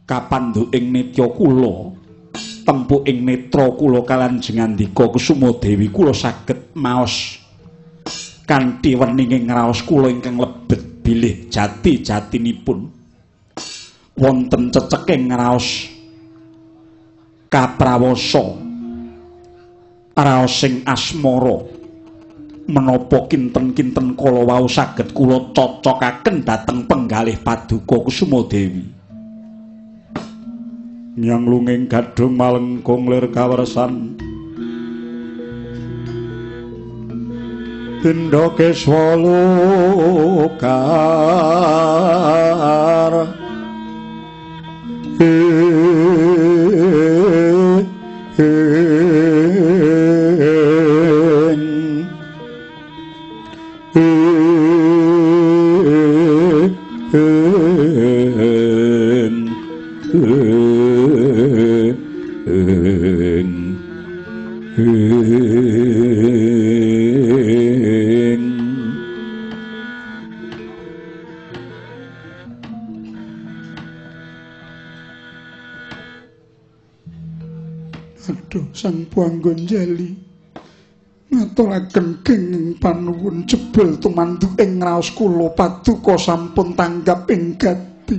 Kapandhuking nitya kula, tempuking netra kula kaliyan jengandika Kusuma Dewi kula saged maos kanthi weninging raos kula ingkang lebet bilih jati-jatinipun wonten ceceking raos kaprawasa raos sing asmara. Menapa kinten-kinten kala wau saged kula cocokaken dhateng penggalih Paduka Kusuma Dewi. Nyang lunging gadhung malengkung lir kawersan tindha keswa lokar Aduh, Sang Panggonjali ngaturaken kenging panuwun jebul tumandu ing raos kula paduka sampun tanggap ing gati.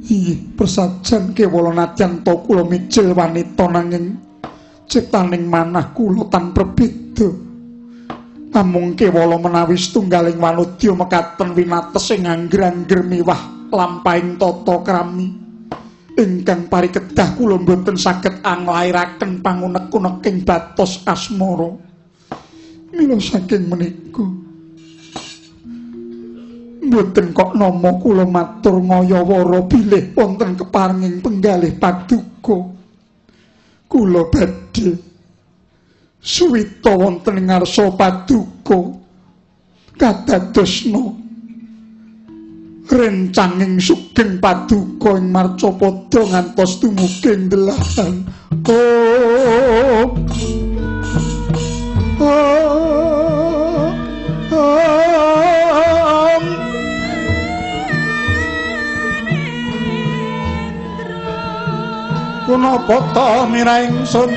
Inggih, persajan kewala nadyan ta kula mijil wanita nanging ciptaning manah kula tan prebeda. Namung kewala menawi setunggaling wanodya mekaten winates ing angger-angger miwah lampahing tata krami. Ingkang parikedah kula mboten saged anglairaken pangunek-uneking batos asmara. Mila saking menika mboten kok nama kula matur ngayawara bilih wonten keparenging penggalih paduka. Kula badhe suwita wonten ngarsa paduka kadadosna rencanging sugeng paduka ing marcapada ngantos dumugi ndelahan. Oh, oh, oh. Punapa ta mira ingsun?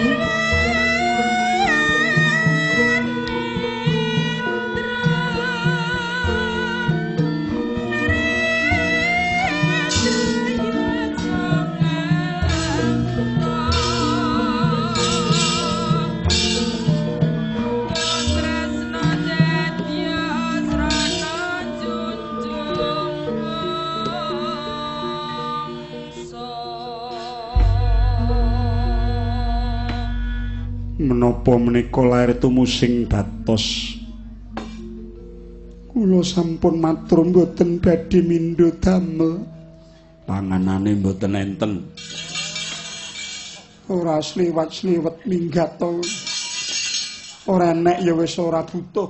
Menapa menika lair tumusing batos? Kula sampun matur mboten badhe mindho damel. Panganane mboten enten. Ora sliwat-sliwet minggat to. Ora enek ya wis ora butuh.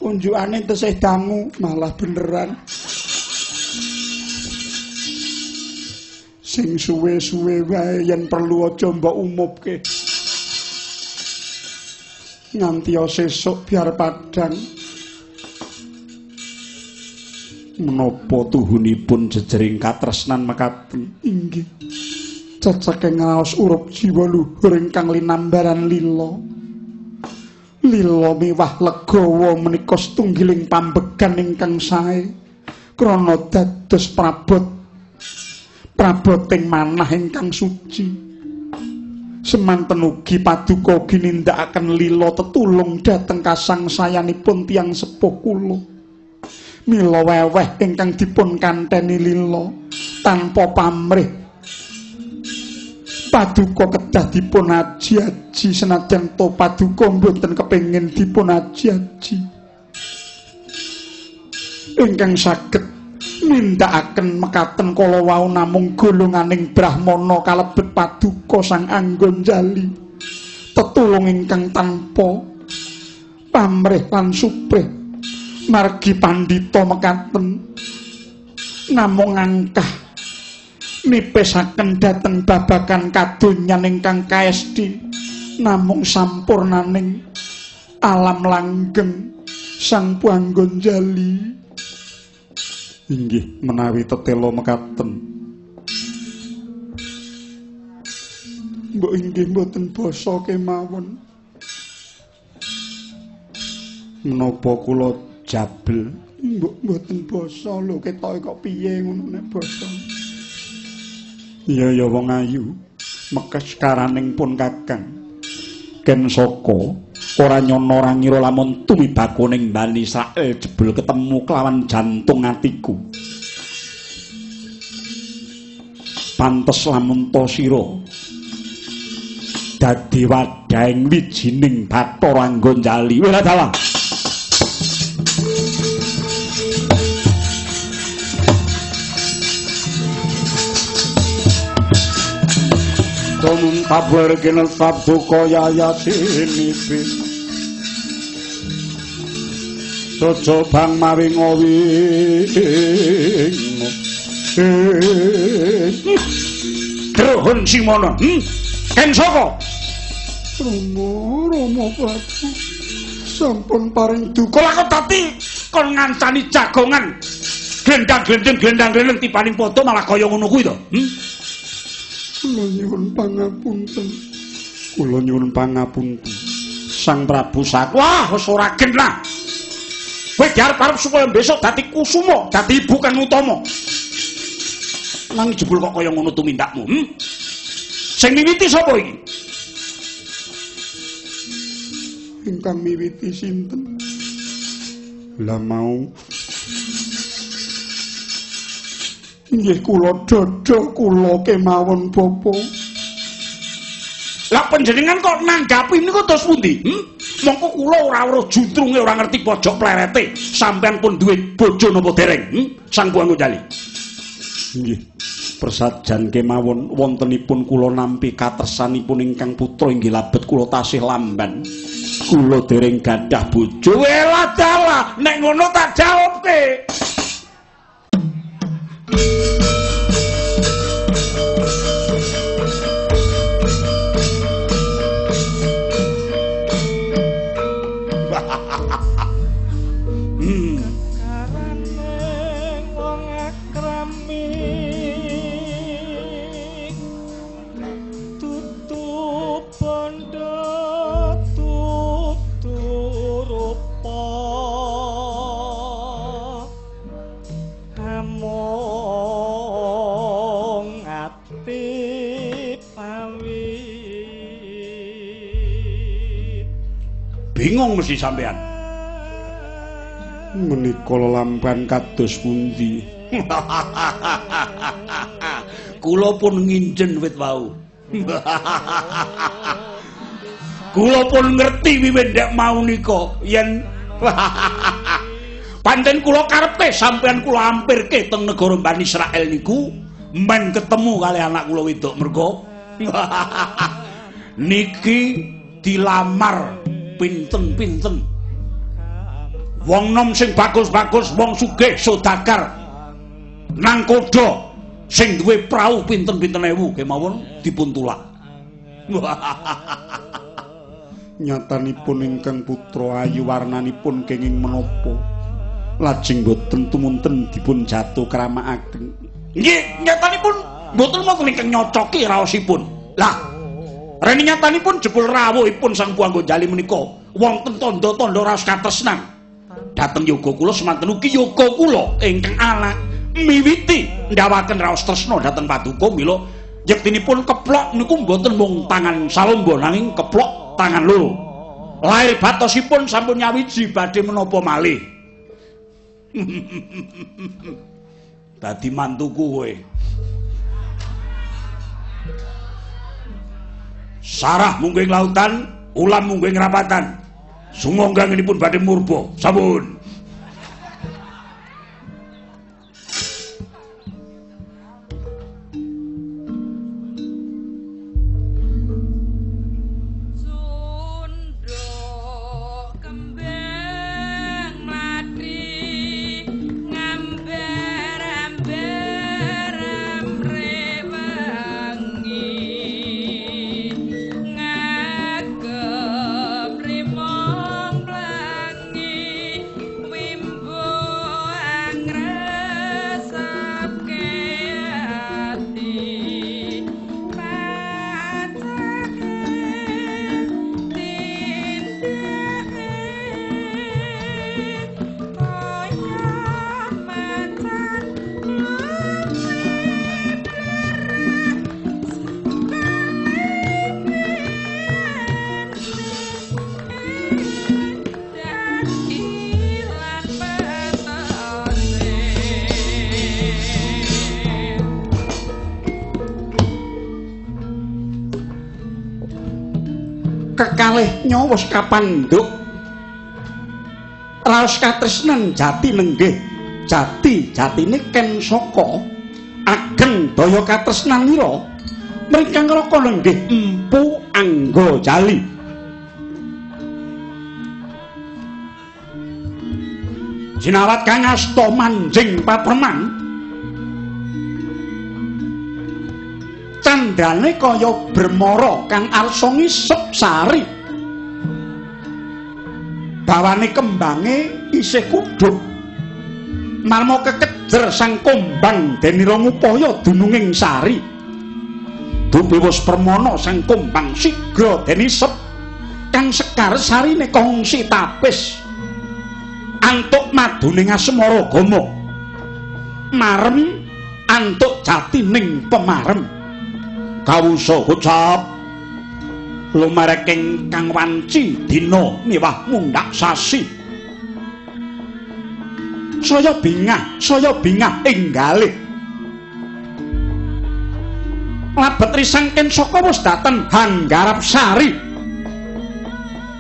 Unjukane tesih dangu malah beneran. Sing suwe-suwe wae yen perlu aja mbok umupke. Nganti sesuk biar padhang. Menapa tuhunipun jejering katresnan mekaten? Inggih. Ceceke ngaos urup jiwa luhur ingkang linambaran lila. Lila miwah legawa menika setunggiling pambegan ingkang sae krana dados prabot praboting manah ingkang suci. Semanten ugi paduka ugi nindakaken lila tetulung dhateng kasangsayanipun tiyang sepuh kula. Mila weweh ingkang dipun kanteni lila tanpa pamrih. Paduka kedah dipun aji-aji senajan to paduka mboten kepengin dipun aji-aji. Ingkang saged nindakaken mekaten kala wau namung golonganing brahmana kalebet paduka Sang Anggonjali. Tetulung ingkang tanpa pamrih lan suprih margi pandhita mekaten namung angkah nipisaken dhateng babagan kadonyan ingkang kaesti namung sampurnaning alam langgeng Sang Panggonjali. Inggih menawi tetela mekaten. Mbok inggih mboten basa kemawon. Menapa kula jabel? Mbok mboten basa lho ketoke kok piye ngono nek basa. Iya ya wong ayu, mekes karaning pun Kakang. Ken saka ora nyana ora ngira lamun tumibakuning Bani Israil jebul ketemu kelawan jantung atiku. Pantes lamun ta sira dadi wadhahing wijining Bathara Anggonjali. Wela dalah. Tumun tabur kinetap duka yayatinipin Sojo bang mawi ngowi Druhun Simono. Ken saka? Rama, Rama Prabu sampun paring duka. Lah kok dadi kon ngancani jagongan glendang-glending glendang-glending tibaning padha malah kaya ngono kuwi to. Kula nyuwun pangapunten. Kula nyuwun pangapunten. Sang Prabu Sak. Wah, wis ora genah. Kowe diarep-arep supaya besok dadi kusuma, dadi ibu kang utama. Nang jebul kok kaya ngono tumindakmu, Sing miwiti sapa iki? Ingkang miwiti sinten? Lah mau inggih kula dada kula kemawon bapa. Lah panjenengan kok nanggapi niku terus pundi? Mongko kula ora weruh juntrunge, ora ngerti pojok plerete. Sampeyan pun duwe bojo napa dereng? Sang Puang Gunjali. Nggih. Persajan kemawon wontenipun kula nampi katresanipun ingkang putra inggih labet kula tasih lamban. Kula dereng gadah bojo. Welah dalah, nek ngono tak jawabke. Bingung mesti sampean. Menika lelampan kados pundi? Kula pun nginjen wit wau. Kula pun ngerti wiwit ndek mau nika yen pancen kula karepke sampean kula ampirke teng negara Bani Israil niku men ketemu kali anak kula wedok mergo niki dilamar pinten-pinten wong nom sing bagus-bagus, wong sugih sodagar nang kodha sing duwe prau pinten-pinten ewu kemawon dipun tulak. Nyatanipun ingkang putra ayu warnanipun kenging menapa lajeng boten tumunten dipun jatuh kramakaken. Nggih, nyatanipun boten wonten ingkang nyocoki raosipun. Lah rene nyatanipun jebul rawuhipun Sang Puang Gonjali menika wonten tandha-tandha raos katresnan dhateng yoga kula. Semanten ugi yoga kula ingkang anak miwiti ndawaken raos tresna dhateng paduka mila yektinipun keplok niku mboten mung tangan salomba nanging keplok tangan loro. Lahir batosipun sampun nyawiji badhe menapa malih. Dadi mantuku kowe. Sarah mungguing lautan, ulam mungguing rapatan. Sumangga ngenipun badhe murba. Sampun. Kekalih nyawa wis kapandhuk. Raos katresnan jati nenggih jati jatine Ken Saka ageng daya katresnanira mringkang raka nenggih Empu Anggajali. Jinawat kang asta manjing papreman candane kaya bremara kang arsa ngisep sari. Bawane kembange isih kuduk. Marma kekejer sang kombang denira ngupaya dununging sari. Dupi wis permana sang kombang sigra den isep kang sekar sarine kongsi tapis. Antuk madune asmara gama. Marem antuk jatining pemarem. Kawusa kocap lumareking kang wanci dina miwah mundhak sasi. Saya bingah ing galih. Labet risang Ken Saka wis daten hanggarap sari.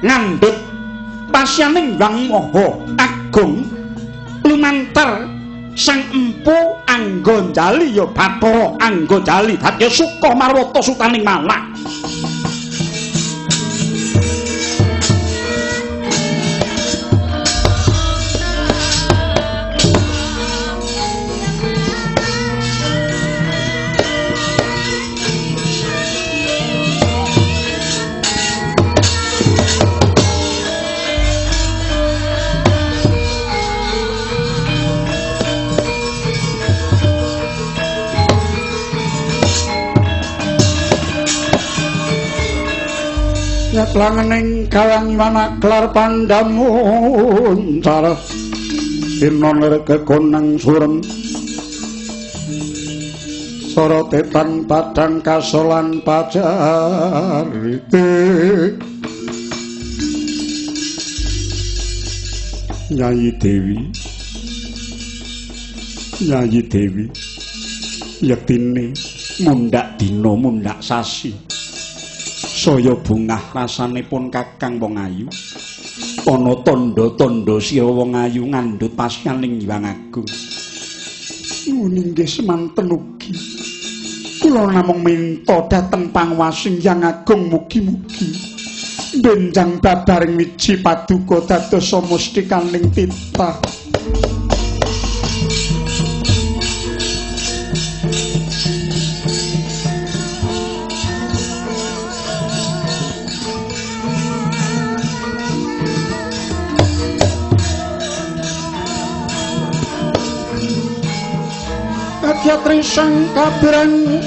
Ngandhut pasyaning Hyang Maha Agung lumantar Sang Empu Anggajali ya Bathara Anggajali dadi suka marwata sutaning manah. Langening galang manaklar pandamuncar sinon kekonang surem sorotetan padang kasolan pajarite. Nyayi Dewi, Nyayi Dewi, yektine mundhak dina mundhak sasi saya bungah rasanipun kakang wong ayu. Ana tandha-tandha sira wong ayu ngandhut pasyaning Hyang Agung. Nyuwun inggih semanten ugi. Kula namung minta dhateng panguwasing Hyang Agung mugi-mugi benjang babaring wiji paduka dados mustikaning titah. Trisang kabiran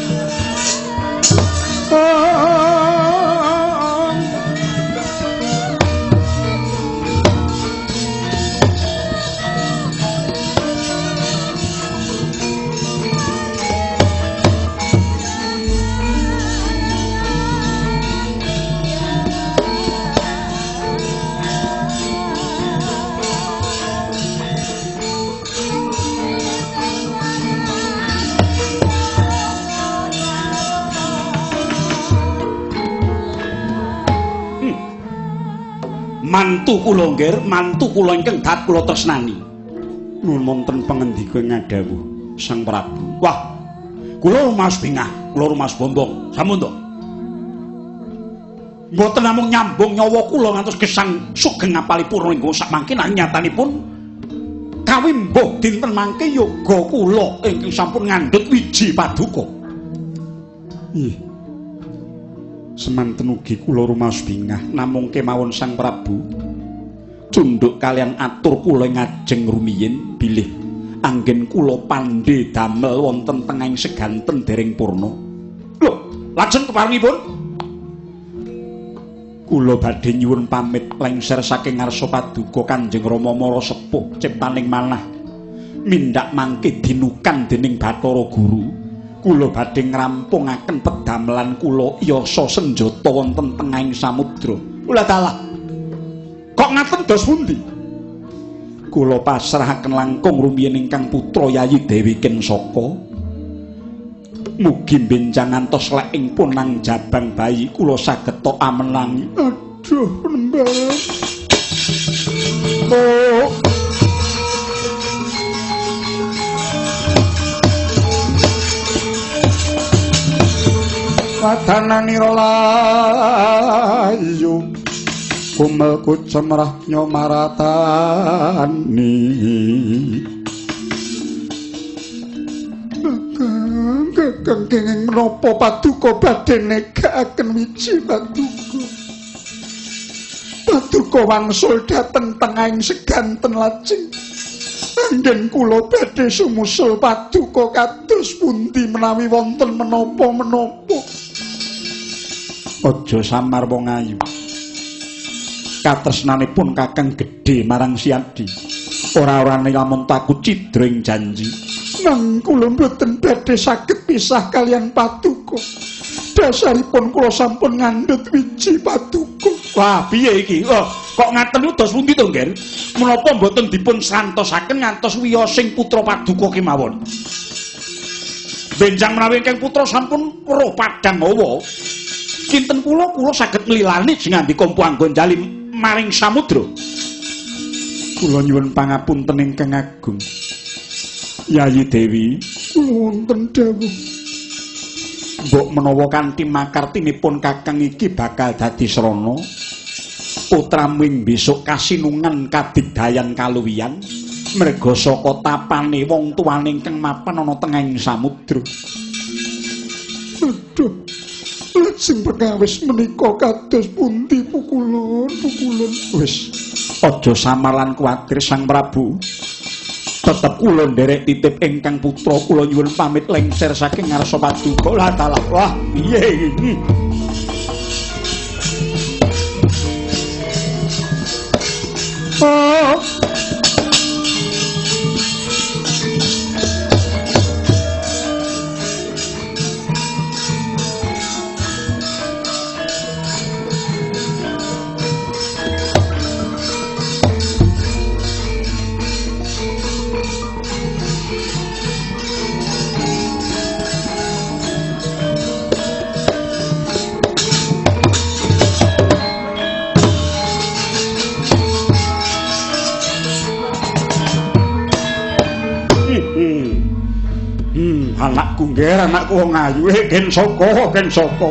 Mantu kula nggih, mantu kula ingkang dat kula tresnani. Nuwun wonten pangendika ngadhawuh Sang Prabu. Wah, kula rumaos bingah, kula rumaos bombong. Sampun to. Mboten namung nyambung nyawa kula ngantos gesang sugeng ngapalipurna ing sak mangke nanging nyatanipun kawimbuh dinten mangke yoga kula ingkang sampun ngandhut wiji paduka. Ih. Semanten ugi kula rumaos bingah namung kemawon Sang Prabu cunduk kalian atur kula ngajeng rumiyin bilih anggen kula pandhe damel wonten tengahing seganten dereng purna. Lho, lajeng keparengipun kula badhe nyuwun pamit lengser saking ngarsa paduka Kanjeng Rama Mara Sepuh ciptaning manah mindhak mangke dinukan dening Bathara Guru. Kula badhe ngrampungaken pedamelan kula yasa senjata wonten tengahing samudra. Ula dalah. Kok ngaten dos pundi? Kula pasrahaken langkung rumiyin ingkang putra Yayi Dewi Ken Saka. Mugi benjang ngantos lek ing punang jabang bayi kula saged tok amenangi. Aduh, nembang. Oh. Wadananira layu kumel kucemrah nyomaratani. Kakang kenging menapa paduka badhe negakaken wiji paduka. Paduka wangsul dhateng tengahing seganten lajeng. Anggen kula badhe sumusul paduka kados pundi menawi wonten menapa-menapa. Aja samar wong ayu. Katresnanipun kakang gedhe marang Siadi. Ora-orane lamun taku cidra ing janji. Nang kula mboten badhe saged pisah kalian paduka. Dasaripun kula sampun ngandhut wiji paduka. Wah, piye iki? Oh, kok ngaten dos pundi to, Ngger? Menapa mboten dipun santosaken ngantos wiyosing putra paduka kemawon? Benjang menawi ingkang putra sampun weruh padhang hawa. Kinten kula kula saged nglilani jengandika Mpu Anggonjali maring samudra. Kula nyuwun pangapunten ingkang agung. Yayi Dewi, kula wonten dawuh. Mbok menawa kanthi makartinipun kakang iki bakal dadi srana putramu ing besok kasinungan kadigdayan kaluwihan merga saka tapane wong tuane ingkang mapan ana tengahing samudra. Aduh, lajeng perkawis menika kados pundi pukulun pukulun. Wis aja samar lan kuwatir Sang Prabu. Tetep kula nderek titip ingkang putra kula nyuwun pamit lengser saking ngarsa paduka. Lah dalah, wah piye iki? Oh. Anakku ngger, anakku wong ayu, gen saka, gen saka.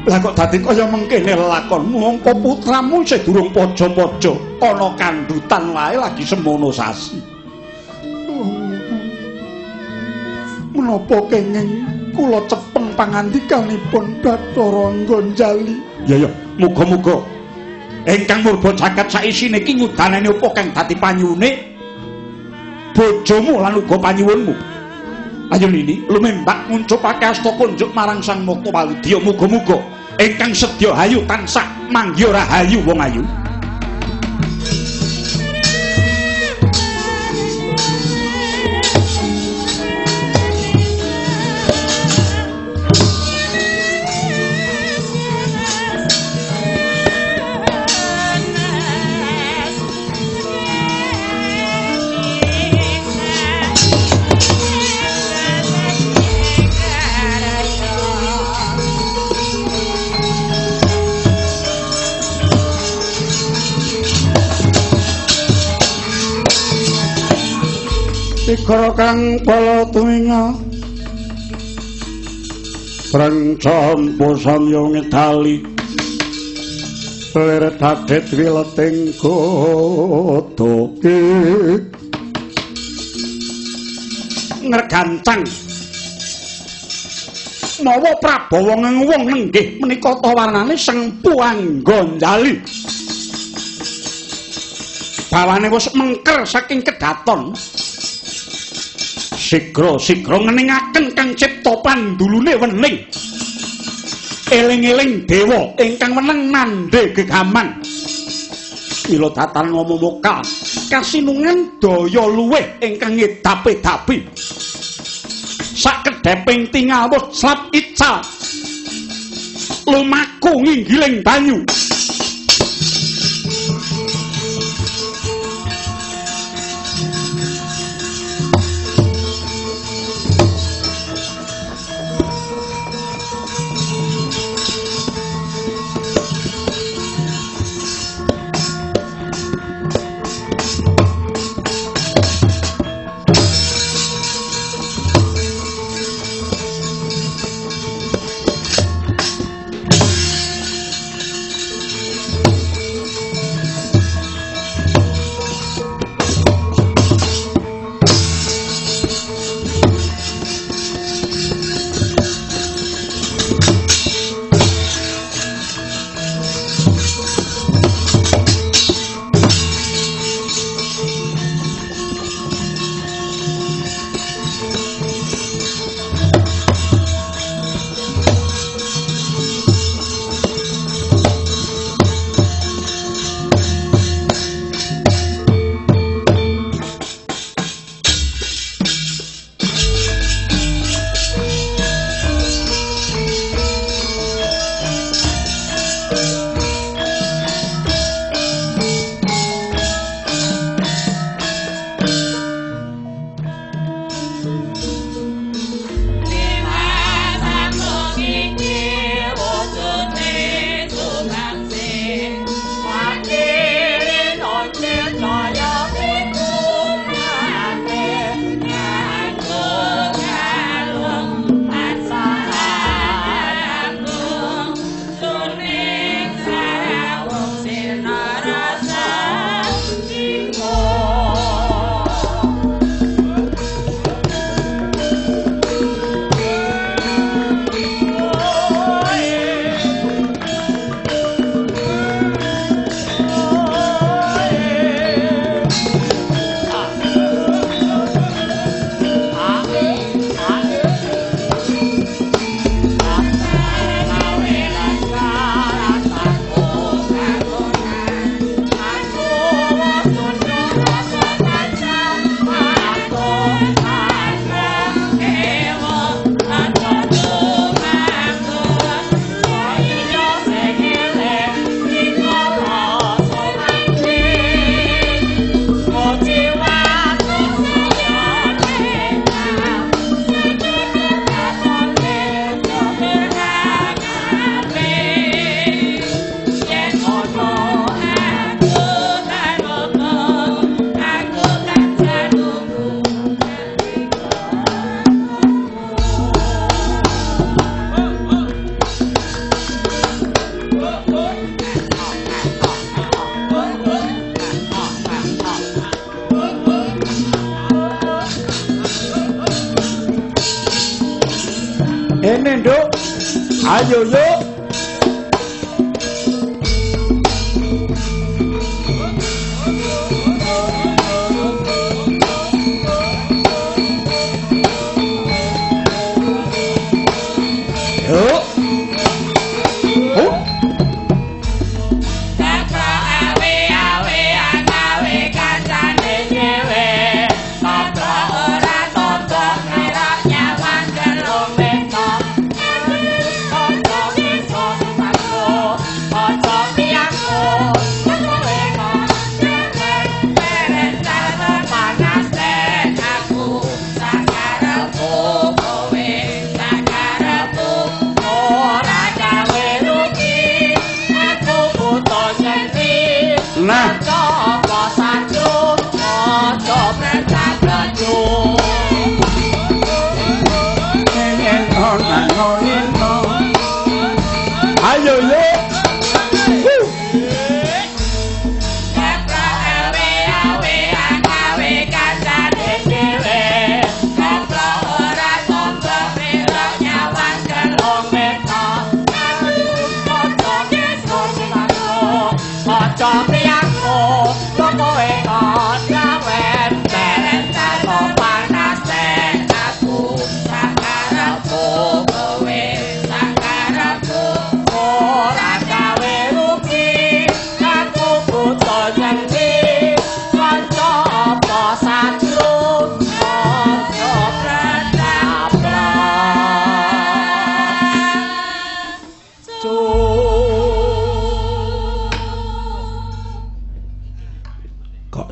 Lah kok dadi kaya mengkene lakonmu, mongko putramu isih durung paja-paja, ana kandhutan wae lagi semono sasi. Menapa kenging kula cepeng pangandikanipun Bathara Nggonjali? Ya ya, muga-muga ingkang murba jagat saisine iki ngudanane apa kang dadi panyuwune bojomu lan uga panyuwunmu. Ayo Nini, lumembak nguncupake asta kunjuk marang Sang Mukta Waludya. Muga-muga ingkang sedya hayu tansah manggih rahayu wong ayu. Ikara kang pala tuminga prancampa samya ngedali lir dadet wileting godhoke ngregancang mawa Prabawa ngenguwung nenggih menika ta warnane Sang Mpu Anggonjali. Bawane wis mengker saking kedaton. Sigra-sigra ngeningaken kang cipta pandulune wening. Eling-eling dewa ingkang weneng nandhe gegaman. Mila datan ngomong kasinungan daya luwih ingkang ngedapi-dapi. Sakedheping tingal wus slap ical. Lumaku nginggiling banyu. Ayo yuk. Yuk. Nah, ayo yuk.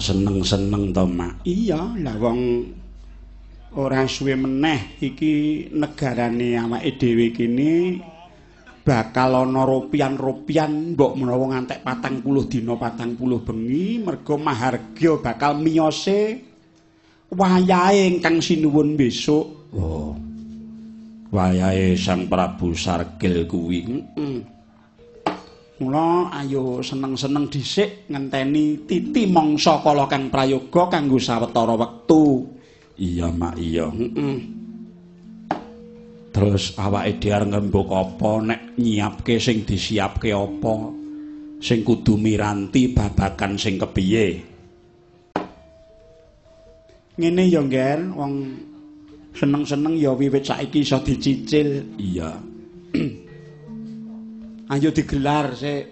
Seneng-seneng to, Mak? Iya, lah wong ora suwe meneh iki negarane awake dhewe kene bakal ana ropian-ropian mbok menawa ngantek 40 dina 40 bengi merga mahargya bakal miyose wayahe ingkang sinuwun besok. Oh. Wayahe Sang Prabu Sargil kuwi. Heeh. Mula ayo seneng-seneng dhisik ngenteni titi mangsa kala kang prayoga kanggo sawetara wektu. Iya, Mak, iya. Heeh. Terus awake dhewe arep ngrembug apa nek nyiapke sing disiapke apa? Sing kudu miranti babagan sing kepiye? Ngene ya, Ngger, wong seneng-seneng ya wiwit saiki iso dicicil. Iya. Ayo digelar sik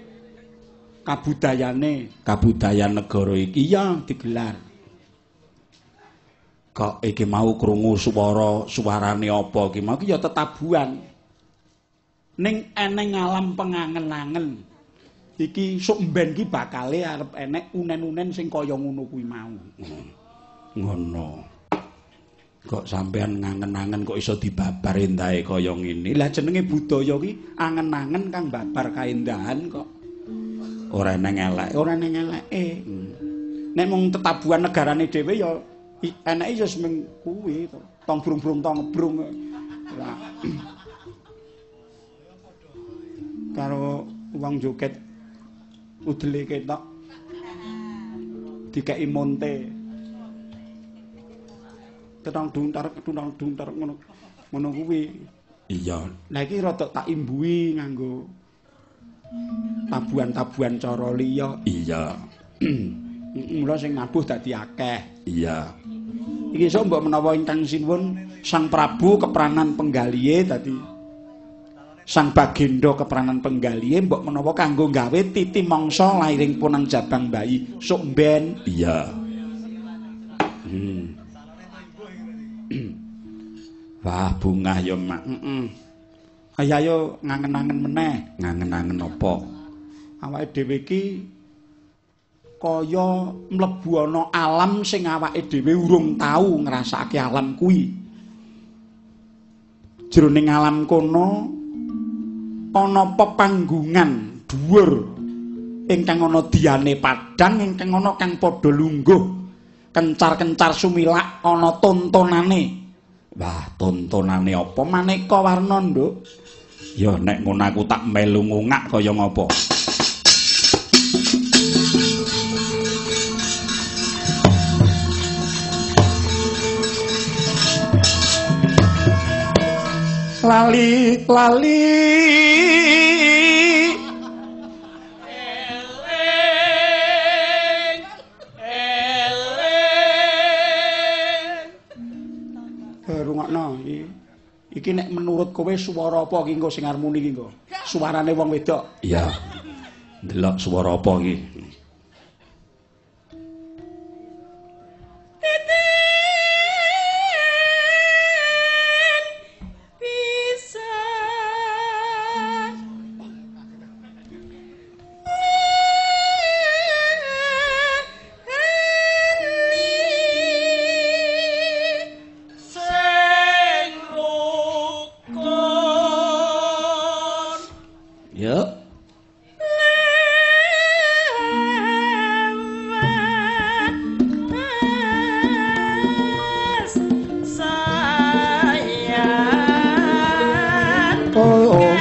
kabudayane, kabudayan negara iki. Iya, digelar. Kok iki mau krungu swara, suarane apa iki mau iki ya tetabuhan. Ning eneng alam pengangen-angen. Iki sok mben iki bakale arep enek unen-unen sing kaya ngono kuwi mau. Ngono. Kok sampean ngangen-angen kok iso dibabar endahe kaya ngene. Lah jenenge budaya ki angen-angen kang babar kaendahan kok. Ora eneng eleke, ora eneng eleke. Nek mung tetabuhan negarane dhewe ya eneke ya semeng kuwi to. Tong brung-brung tong ngebrung. Lah karo wong joget udele ketok dikeki monte. Tetang duntar ketundang duntar ngono ngono kuwi. Iya. Lah iki rada tak imbuhi nganggo tabuhan-tabuhan cara liya. Iya. Mula sing nabuh dadi akeh. Iya. Iki sok mbok menawa ingkang sinuwun Sang Prabu kepranan penggalihe dadi Sang Bagenda kepranan penggalihe mbok menawa kanggo gawe titi mangsa lairing punang jabang bayi sok mben. Iya. Wah, bungah ya, Mak. Heeh. Ayo ayo ngangen-angen meneh. Ngangen-angen apa? Awake dhewe iki kaya mlebu ana alam sing awake dhewe urung tau ngrasakake alam kuwi. Jroning alam kono ana pepanggungan dhuwur ingkang ana diane padhang, ingkang ana kang padha lungguh kencar-kencar sumilak ana tontonane. Wah, tontonane apa maneka warna, Nduk? Ya nek ngono aku tak melu ngungak kaya ngapa. Lali lali eling eling. Rungokno iki. Iki nek menurut kowe swara apa iki engko sing arep muni iki engko? Suarane wong wedok. Iya. Ndelok swara apa iki? Teten pisan sing rukun. Ya. Lewas sayang. Oh, oh.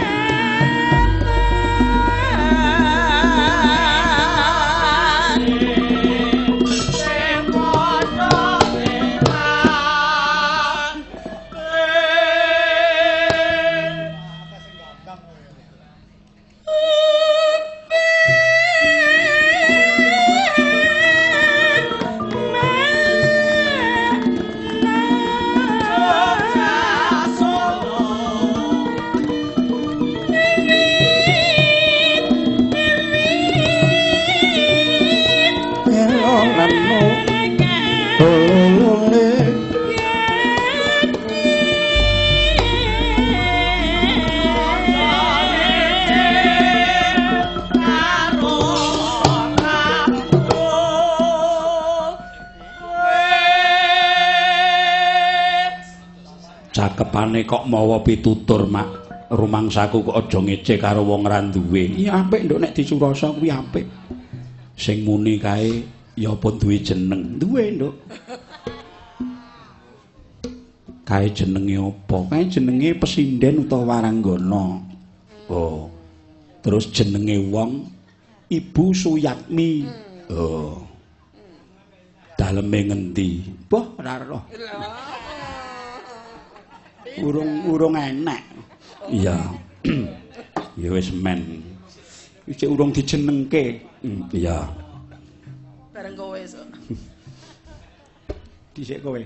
Cakepane kok mawa pitutur, Mak. Rumangsaku kok aja ngece karo wong ra duwe. Iya apik, Nduk, nek dicurasa kuwi apik. Sing muni kae ya apa duwe jeneng? Duwe, Nduk. Kae jenenge apa? Kae jenenge pesinden utawa waranggana. Oh. Terus jenenge wong Ibu Suyatmi. Oh. Daleme ngendi? Boh, ora roh. Urung-urung enek. Iya. Ya wis men. Isih urung dijenengke. Iya. Bareng kowe esuk. Dhisik kowe.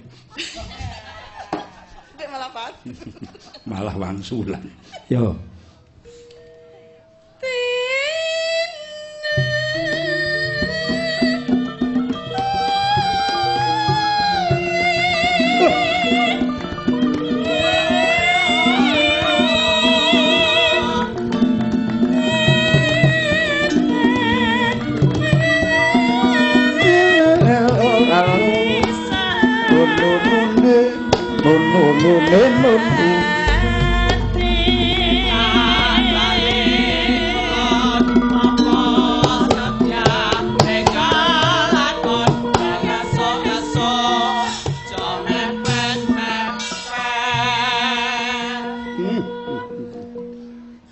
Dek malah pas. Malah wangsulan. Yo.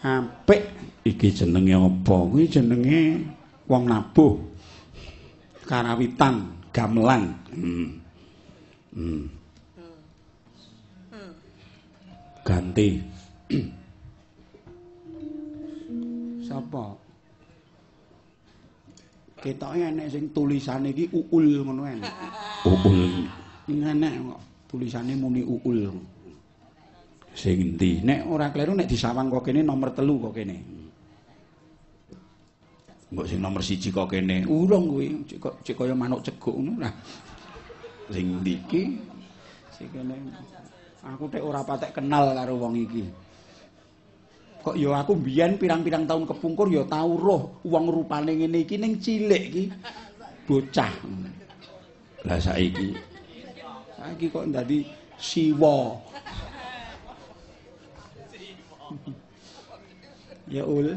Apik iki jenenge apa? Kuwi jenenge wong nabuh. Karawitan, gamelan. Ganti. Sapa? Ketoke enek sing tulisane iki uul ngono enek. Uul. Enek kok tulisane muni uul. Sing endi? Nek ora kleru nek disawang kok kene nomor 3 kok kene. Mbok sing nomor 1 kok kene. Urung kuwi, cek kaya manuk ceguk ngono lah. Sing endi iki? Sing kene. Aku tek ora patek kenal karo wong iki. Kok ya aku mbiyen pirang-pirang tahun kepungkur ya tau roh wong rupane ngene iki ning cilik iki bocah. Lah saiki saiki kok ndadi siwa. Ya ul.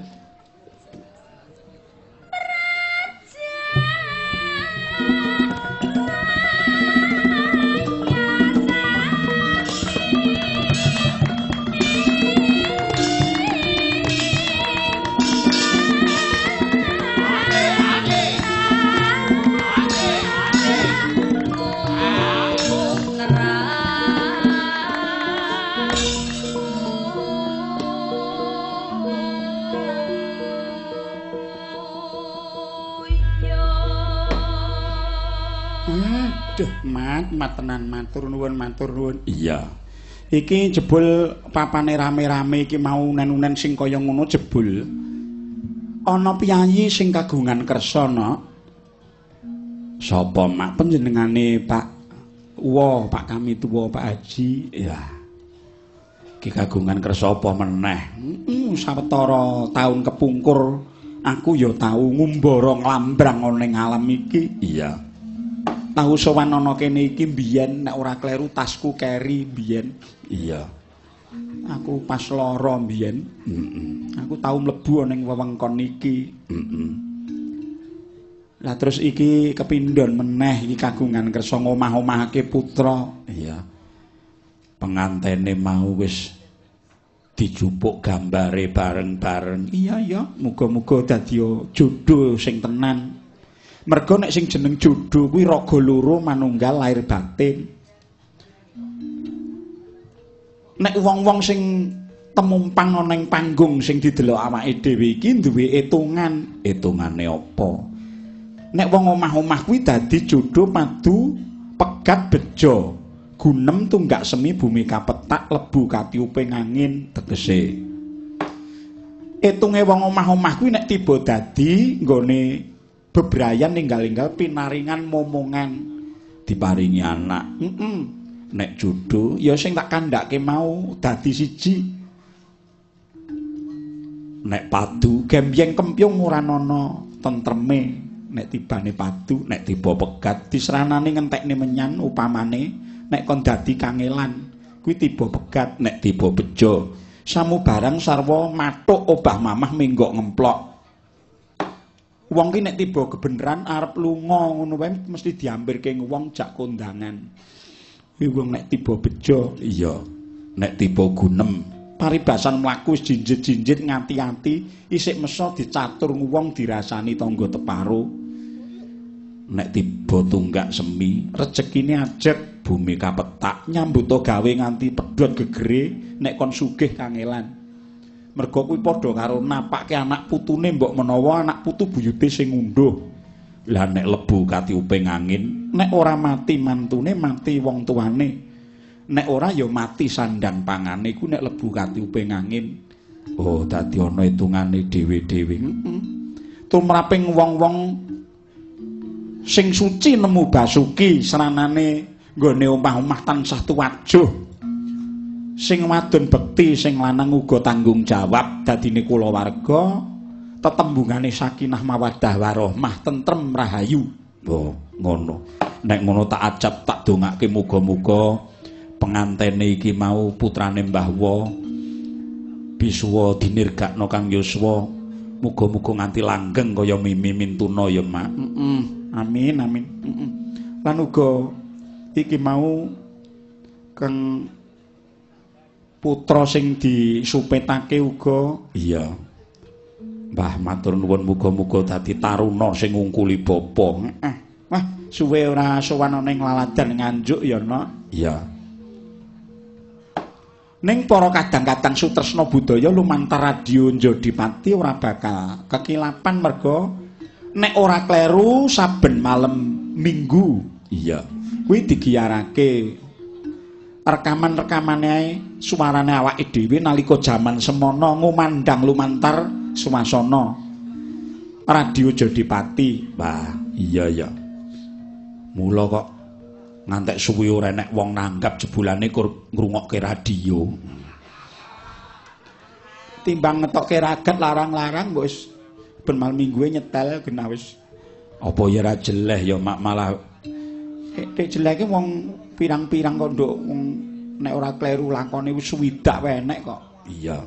nikmat tenan, matur nuwun, matur nuwun. Iya. Iki jebul papane rame-rame iki mau unen-unen sing kaya ngono jebul. Ana piyayi sing kagungan kersa, Nok. Sapa, Mak? Panjenengane Pak Uwa, Pak kami tuwa, Pak Haji. Ya. Iki kagungan kersa apa meneh? Sawetara taun kepungkur aku ya tau ngumbara nglambrang ana ning alam iki. Iya. Tau sowan ana kene iki mbiyen nek ora kleru tasku keri mbiyen. Iya. Aku pas lara mbiyen. Aku tau mlebu ana ning wewengkon iki. Lah terus iki kepindhon meneh iki kagungan kersa ngomah-omahake putra. Iya. Pengantene mau wis dijupuk gambare bareng-bareng. Iya ya, muga-muga dadi jodoh sing tenan. Mergo nek sing jeneng jodoh kuwi raga loro manunggal lahir batin. Nek wong-wong sing temumpang ana ning panggung sing didelok awake dhewe iki duwe etungan. Etungane apa? Nek wong omah-omah kuwi dadi jodoh padu pegat bejo. Gunem tunggak semi bumi kapetak lebu katiuping angin tegese. Etunge wong omah-omah kuwi nek tiba dadi nggone bebrayan ninggal-ninggal pinaringan momongan diparingi anak. Nek jodoh ya sing tak kandhake mau dadi siji. Nek padu gembyeng kempyung ora ana tentreme. Nek tibane padu, nek tiba pegat disranane ngentekne menyan upamane nek kon dadi kangelan kuwi tiba pegat. Nek tiba bejo samubarang sarwa mathuk obah mamah menggok ngemplok. Wong ki nek tiba kebeneran arep lunga ngono wae mesti diambirke wong jak kondangan. Kuwi wong nek tiba bejo. Iya. Nek tiba gunem paribasan mlaku wis jinjit-jinjit ngati-ati isik mesa dicatur wong dirasani tangga teparo. Nek tiba tunggak semi rejekine ajeg bumi kapetak nyambuta gawe nganti pedhot gegere nek kon sugih kangelan. Mergo kuwi padha karo napake anak putune mbok menawa anak putu buyute sing ngunduh. Lah nek lebu katiuping angin, nek ora mati mantune mati wong tuane. Nek ora ya mati sandang pangane iku nek lebu katiuping angin. Oh, dadi ana hitungane dhewe-dhewe. Tumraping wong-wong sing suci nemu basuki sranane nggone omah-omah tansah tuwajuh. Sing wadon bekti, sing lanang uga tanggung jawab dadine kulawarga tetembungane sakinah mawaddah warahmah tentrem rahayu. Oh, ngono. Nek ngono tak acap tak dongake muga-muga pengantene iki mau putrane Mbah Wa bisuwa dinirgakno kang yuswa, muga-muga nganti langgeng kaya mimi mintuna ya, Mak. Amin amin. Lan uga iki mau kang putra sing disupetake uga. Iya. Mbah matur nuwun muga-muga dadi taruna sing ngungkuli bapa. Wah, suwe ora sowan ana ing laladan Nganjuk ya, Nok. Iya. Ning para kadang-kadang sutresna budaya lumantar radio Jodipati ora bakal kekilapan merga nek ora kleru saben malem Minggu. Iya. Kuwi digiarake rekaman-rekamane suarane awake dhewe nalika jaman semono ngumandang lumantar swasana Radio Jodipati. Wah, iya ya. Mula kok ngantek suwi ora enek wong nanggap jebulane kur ngrungokke radio. Timbang ngetokke ragat larang-larang mbok wis ben malam minggue nyetel genah wis. Apa ya ora jeleh ya, Mak, malah nek jeleke wong pirang-pirang kok nduk wong nek ora kleru lakone wis swidak wae enek kok. Iya.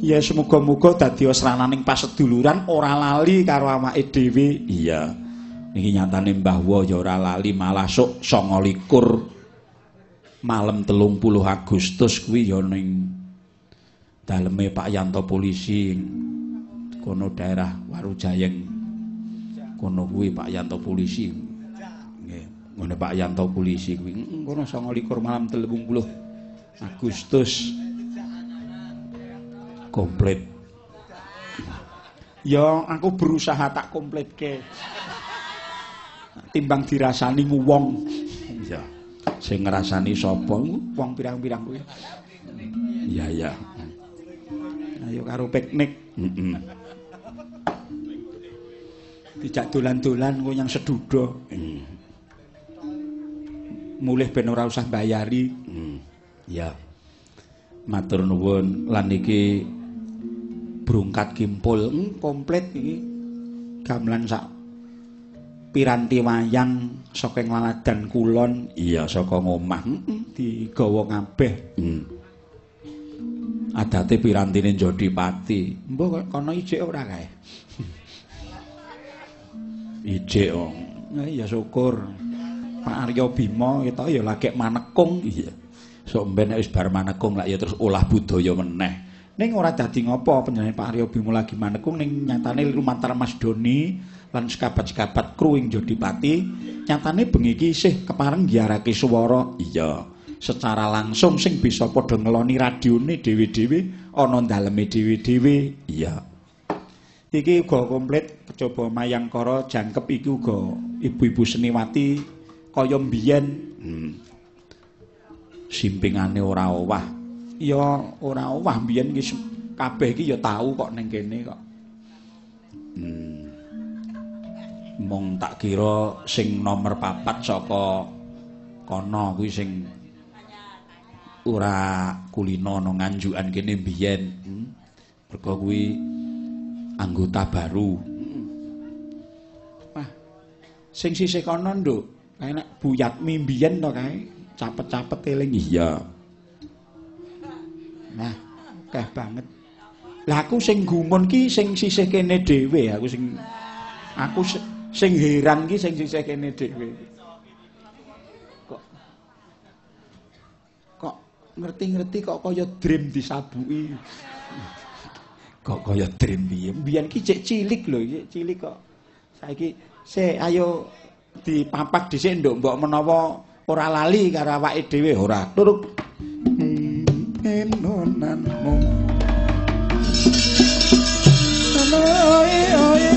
Ya semoga-moga dadi srananing paseduluran ora lali karo awake dhewe. Iya. Niki nyatane Mbah Wa ya ora lali malah sok 29 malam 30 Agustus kuwi ya ning daleme Pak Yanto polisi kono daerah Warujayeng kono kuwi Pak Yanto polisi. Nggih, ngene Pak Yanto polisi kuwi kono 29 malam 30 Agustus komplit. Ya aku berusaha tak komplitke. Timbang dirasani wong. Iya. Sing ngrasani sapa? Wong pirang-pirang kuwi. Iya, iya. Ayo karo piknik. Heeh. Dijak dolan-dolan kowe yang sedudo. Mulih ben ora usah bayari. Ya. Matur nuwun lan iki brungkat kimpul komplit iki. Gamelan sak piranti wayang saking Laladan Kulon. Iya, saka ngomah digawa kabeh. Adate pirantine Jodipati. Mbah kono ijik ora kae? Ijik wong. Ya syukur. Pak Arya Bima kita ya lagek manekung. Iya. Sok mben nek wis bar manekung lak ya terus olah budaya meneh. Ning ora dadi ngopo panjenengan Pak Arya Bima lagi manekung ning nyatane lumantar Mas Doni lan sekabat-sekabat kru ing Jodipati nyatane bengi iki isih kepareng nggiarake swara. Iya. Secara langsung sing bisa padha ngeloni radione dhewe-dhewe ana daleme dhewe-dhewe. Iya. Iki uga komplit kejaba Mayangkara jangkep iki uga ibu-ibu seniwati kaya mbiyen. Simpingane ora owah. Ya ora owah mbiyen iki kabeh iki ya tau kok ning kene kok. Mung tak kira sing nomor 4 saka kono kuwi sing ora kulino ana nganjukan kene mbiyen. Mergo kuwi anggota baru. Wah. Sing sisih kono, Nduk. Kae nek Bu Yatmi mbiyen to kae, capet-capet eling. Iya. Nah, akeh banget. Lah aku sing gumun ki sing sisih kene dhewe, aku sing heran ki sing sisih kene dhewe. Kok ngerti-ngerti kok kaya dream disabuki. Kok kaya dream piye? Mbiyen ki cek cilik lho, cek cilik kok. Saiki sik ayo dipapak dhisik nduk mbok menawa ora lali karo awake dhewe ora. Turuk. Enonan mung. Oe oe.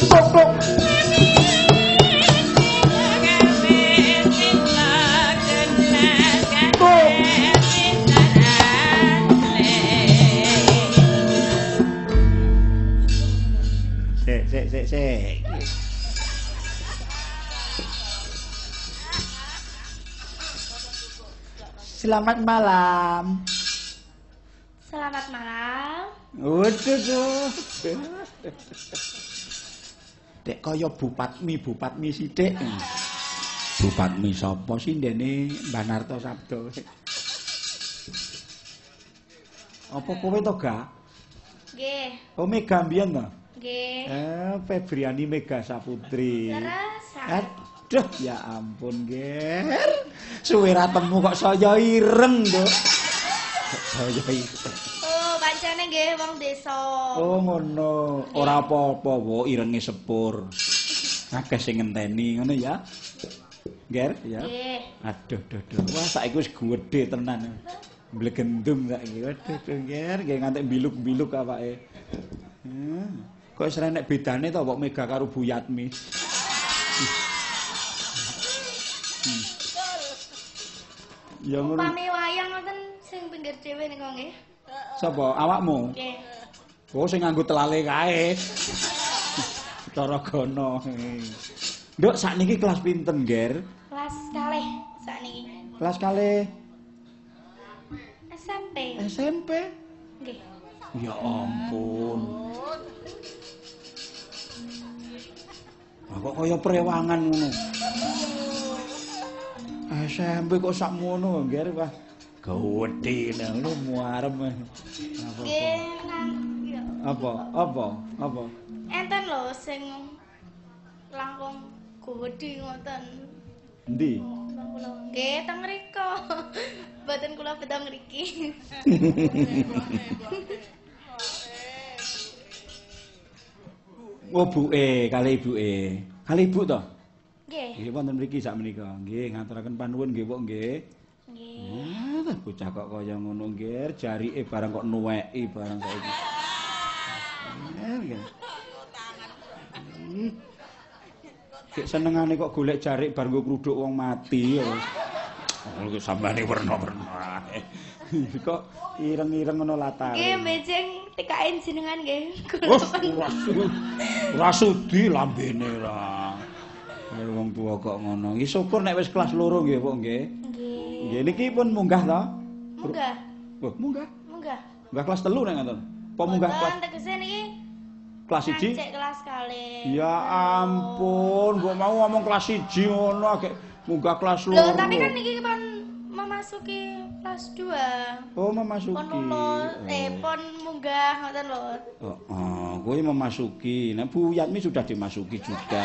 Tok tok. Sik sik. Selamat malam. Selamat malam. Waduh. Dek kaya Bupatmi sithik. Bupatmi sapa sih ndene Mbah Narto Sabdo? Apa kowe to, Ga? Nggih. Oh, Mega mbiyen to? Nggih. Febriani Mega Saputri. Aduh, ya ampun, Ger. Suwe ra temu kok saya ireng, Nduk. Kok saya ireng. Oh, pancene nggih wong desa. Oh, ngono. Ora apa-apa, wo irenge sepur. Akeh sing ngenteni ngono ya. Ger, ya. Nggih. Aduh, duh, duh. Wah, saiki wis gedhe tenan. Mblegendung saiki. Waduh, duh, Ger, nggih nganti mbiluk-mbiluk awake. Kok wis ora enek bedane to kok Mega karo Bu Yatmi. Ya ngono. Upami wayang ngoten sing pinggir dhewe niku nggih. Sapa? Awakmu? Nggih. Oh, sing nganggo telale kae. Cara gono. Nduk, sakniki kelas pinten, Ger? Kelas kalih sakniki. Kelas kalih SMP. SMP? Nggih. Ya ampun. Lah kok kaya prewangan ngono. SMP kok sakmono, Ger, wah. Gedhe lho muarem. Nggih, apa? Apa? Apa? Enten lho sing langkung gedhe ngoten. Endi? Nggih, teng mriko. Mboten kula beto ngriki. Oh, buke, kali ibuke. Kali ibu to? Nggih. Nggih wonten mriki sak menika. Nggih, ngaturaken panuwun nggih, Pok nggih. Nggih. Ah, bocah kok kaya ngono, Nger, jarike barang kok nuweki barang saiki. iki. Sik senengane kok golek jarik bar nggo kruduk wong mati ya. Oh, iki sambane werna-werna ae. Kok ireng-ireng ngono latare. Nggih, mejeng tekain jenengan nggih. Ora sudi lambene ora. Wong tuwa kok ngono. Iki syukur nek wis kelas 2 nggih, Pok nggih. Nggih. Nggih niki pun munggah to? Munggah. Oh, munggah. Munggah. Munggah kelas 3 nek ngoten. Apa munggah kelas? Tegese niki kelas 1? Ngacek kelas kalih. Ya ampun, mbok mau ngomong kelas 1 ngono agek munggah kelas 2. Lho, tapi kan niki pun memasuki kelas 2. Oh, memasuki. Pun lulus, pun munggah ngoten lho. Heeh, kuwi memasuki. Nah, Bu Yatmi sudah dimasuki juga.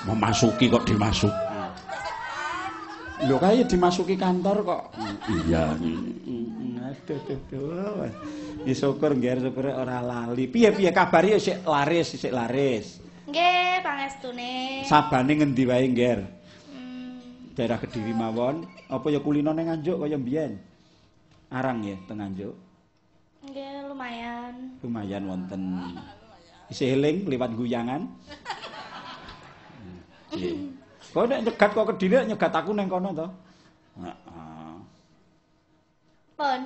Memasuki kok dimasuki. Lho, kayak dimasuki kantor kok. Iya. Aduh, aduh, aduh. Ya syukur nggih, syukur ora lali. Piye-piye kabare sik laris, sik laris. Nggih, pangestune. Sabane ngendi wae, Ngger? Daerah Kediri mawon, apa ya kulino ning Nganjuk kaya mbiyen? Arang ya teng Nganjuk. Nggih, lumayan. Lumayan wonten. Isih eling liwat guyangan. Nggih. Kok nek nyegat kok Kediri nyegat aku ning kono to? Heeh. Pon.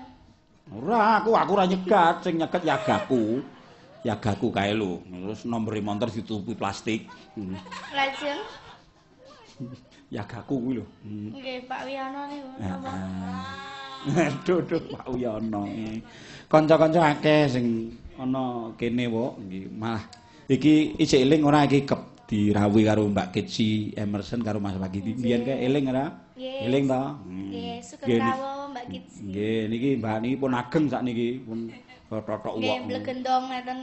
Ora, aku ora nyegat, sing nyegat yagaku. Yagaku kae lho. Terus nomor montor ditutupi plastik. Lajeng yagaku kuwi lho. Nggih, Pak Wiyono niku napa? Aduh, aduh, Pak Wiyono. Kanca-kanca akeh sing ana kene, Wok. Nggih, malah iki isih eling ora iki dirawuhi karo Mbak Kitsi Emerson karo Mas Wakidi. Biyen kae eling ora? Eling to? Nggih, sugeng rawuh Mbak Kitsi. Nggih, niki Mbak niki pun ageng sakniki, pun totok uwok. Nggih, mlegendong ngeten.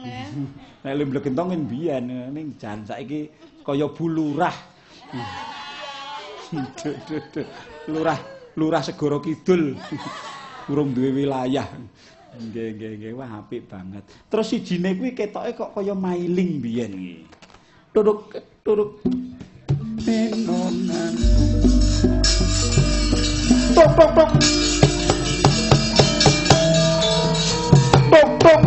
Nek le mlegendong kan biyen ning jan saiki kaya Bu Lurah. Lurah, Lurah Segara Kidul. Urung duwe wilayah. Nggih, nggih, nggih, wah apik banget. Terus sijine kuwi ketoke kok kaya mailing biyen iki. Turuk turuk menonan. Tok tok tok. Tok tok.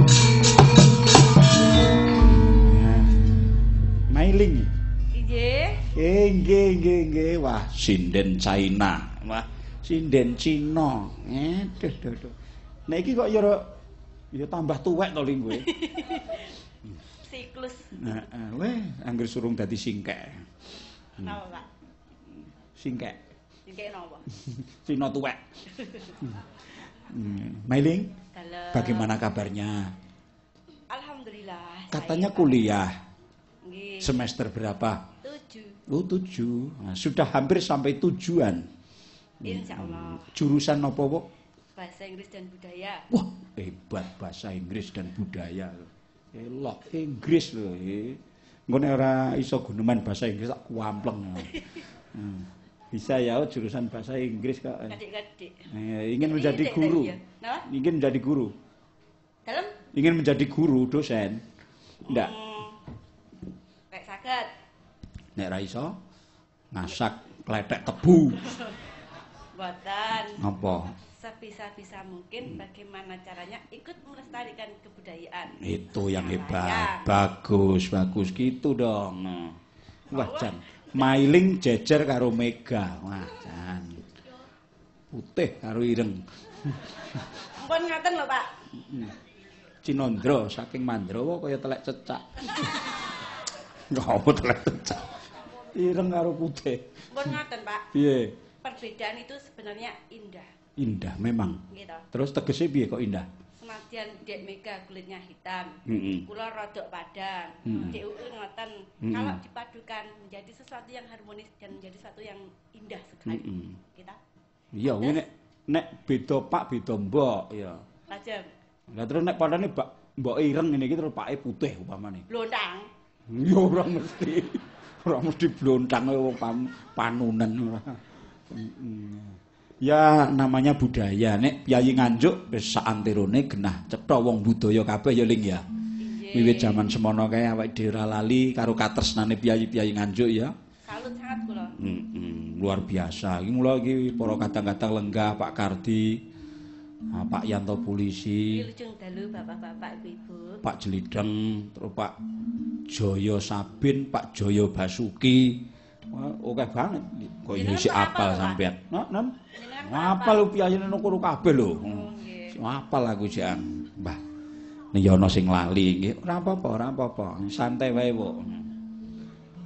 Mailing. Nggih. Nggih, nggih, nggih. Wah, sinden China. Wah, sinden Cina. Aduh, aduh, aduh. Nek iki kok ya ya tambah tuwek to ling kowe. Siklus. Heeh, weh, anggere surung dadi singkek. Napa, Pak? Singkek. Singkek napa? Cina tuwek. Mailing, bagaimana kabarnya? Alhamdulillah. Katanya kuliah. Nggih. Semester berapa? 7. Oh, 7. Nah, sudah hampir sampai tujuan. Insyaallah. Jurusan apa, Pak? Bahasa Inggris dan budaya. Wah, hebat bahasa Inggris dan budaya. Elok Inggris lho. Engko nek ora iso guneman bahasa Inggris tak kuampleng. Bisa ya jurusan bahasa Inggris kok. Adik-adik. Ingin menjadi guru. Ingin menjadi guru. Dalem? Ingin menjadi guru, dosen. Ndak. Nek saged. Nek ra iso ngasak klethek tebu. Mboten. Apa? Sebisa-bisa mungkin bagaimana caranya ikut melestarikan kebudayaan. Itu yang hebat. Bagus, bagus gitu dong. Wah, jan. Mailing jejer karo Mega. Wah, jan. Putih karo ireng. Ampun ngaten lho, Pak. Cinondro saking Mandrawa kaya telek cecak. Ngopo telek cecak? Ireng karo putih. Ampun ngaten, Pak. Piye? Perbedaan itu sebenarnya indah. Indah memang. Gitu. Terus tegese piye kok indah? Senadyan Dek Mega kulitnya hitam, kula rodok padang, Dek Uul ngoten. Kalau dipadukan menjadi sesuatu yang harmonis dan menjadi sesuatu yang indah sekali. Kita. Iya, kuwi nek nek beda pak beda mbok ya. Lajeng. Lah terus nek padane mbok ireng ngene iki terus pake putih upamane. Blontang. Ya ora mesti. Ora mesti blontang wong panunen ora. Ya namanya budaya. Nek piyayi Nganjuk wis saanterone genah cetha wong budaya kabeh ya Ling ya. Wiwit jaman semono kae awake dhewe ora lali karo katresnane piyayi-piyayi Nganjuk ya. Salut sangat kula. Luar biasa. Iki mula iki para kadang-kadang lenggah Pak Kardi, Pak Yanto polisi. Wilujeng dalu bapak-bapak, ibu-ibu. Pak Jelideng, terus Pak Jaya Sabin, Pak Jaya Basuki. Wah, akeh banget. Kok isih apal sampean. Heeh. Apal piyayine nang kono kabeh lho. Apal aku jan. Mbah. Nek ana sing lali nggih, ora apa-apa, ora apa-apa. Santai wae, Bu.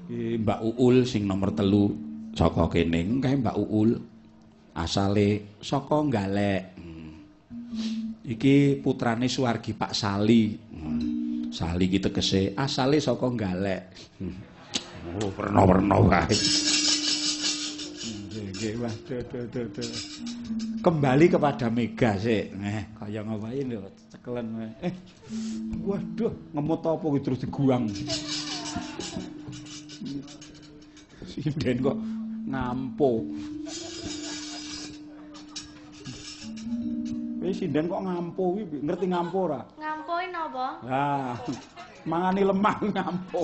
Iki Mbak Uul sing nomor 3 saka kene, kae Mbak Uul. Asale saka Nggalek. Iki putrane Suwargi Pak Sali. Sali iki tegese asale saka Nggalek. Oh, werna-werna wae. Nggih, wah, duh. Kembali kepada Mega sik. Kaya ngapain lho, cekelen wae. Waduh, ngemut apa kuwi terus diguang. Sinden kok ngampo. Wis sinden kok ngampo kuwi, ngerti ngampo ora? Ngampoe napa? Lah, mangani lemah ngampo.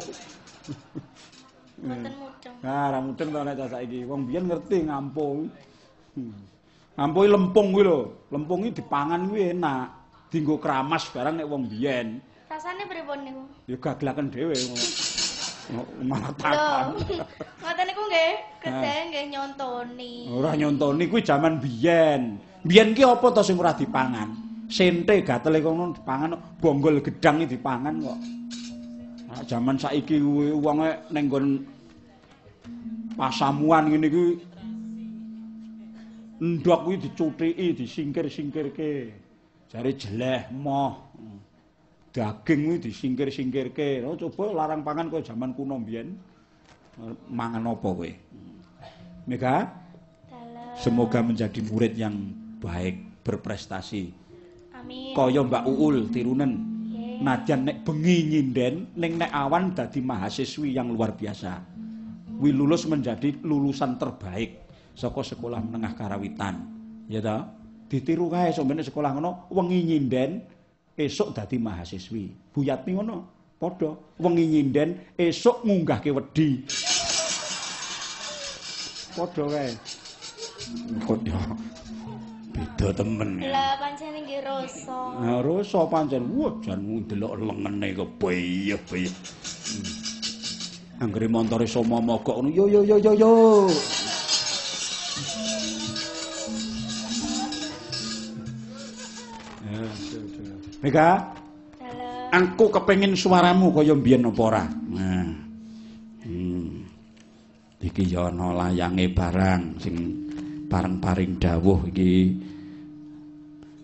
Mboten mudeng. Nah, ora mudeng to nek saiki. Wong biyen ngerti ngampo. Ngampo lempung kuwi lho. Lempung iki dipangan kuwi enak. Dienggo kramas barang nek wong biyen. Rasane pripun niku? Ya gaglaken dhewe. Malah takon. Ngoten niku nggih, gedhe nggih nyontoni. Ora nyontoni kuwi jaman biyen. Biyen ki apa to sing ora dipangan? Sente gatele kono dipangan, bonggol gedang iki dipangan kok. Nah, jaman saiki kuwi wonge ning nggon pasamuan ngene iki endhog kuwi dicuthiki, disingkir-singkirke. Jare jeleh moh. Daging kuwi disingkir-singkirke. Oh, coba larang pangan kaya jaman kuno mbiyen. Mangan apa kowe? Mega? Semoga menjadi murid yang baik, berprestasi. Amin. Kaya Mbak Uul tirunen. Najan nek bengi nyinden, ning nek awan dadi mahasiswi yang luar biasa. Kuwi lulus menjadi lulusan terbaik saka sekolah menengah Karawitan. Ya ta? Ditiru kae sampeyan sekolah ngono, wengi nyinden, esuk dadi mahasiswi. Bu Yatmi ngono, padha wengi nyinden, esuk ngunggahke wedi. Padha kae. Kok ya beda temen. Lah pancen nggih rasa. Nah, rasa pancen. Wah, jan ndelok lengene kebeyeh-beyeh. Anggere montore somo mogok ngono, yo yo yo yo yo. Mega, aku kepengin suaramu kaya mbiyen apa ora? Nah. Iki ya ana layange barang sing bareng paring dawuh iki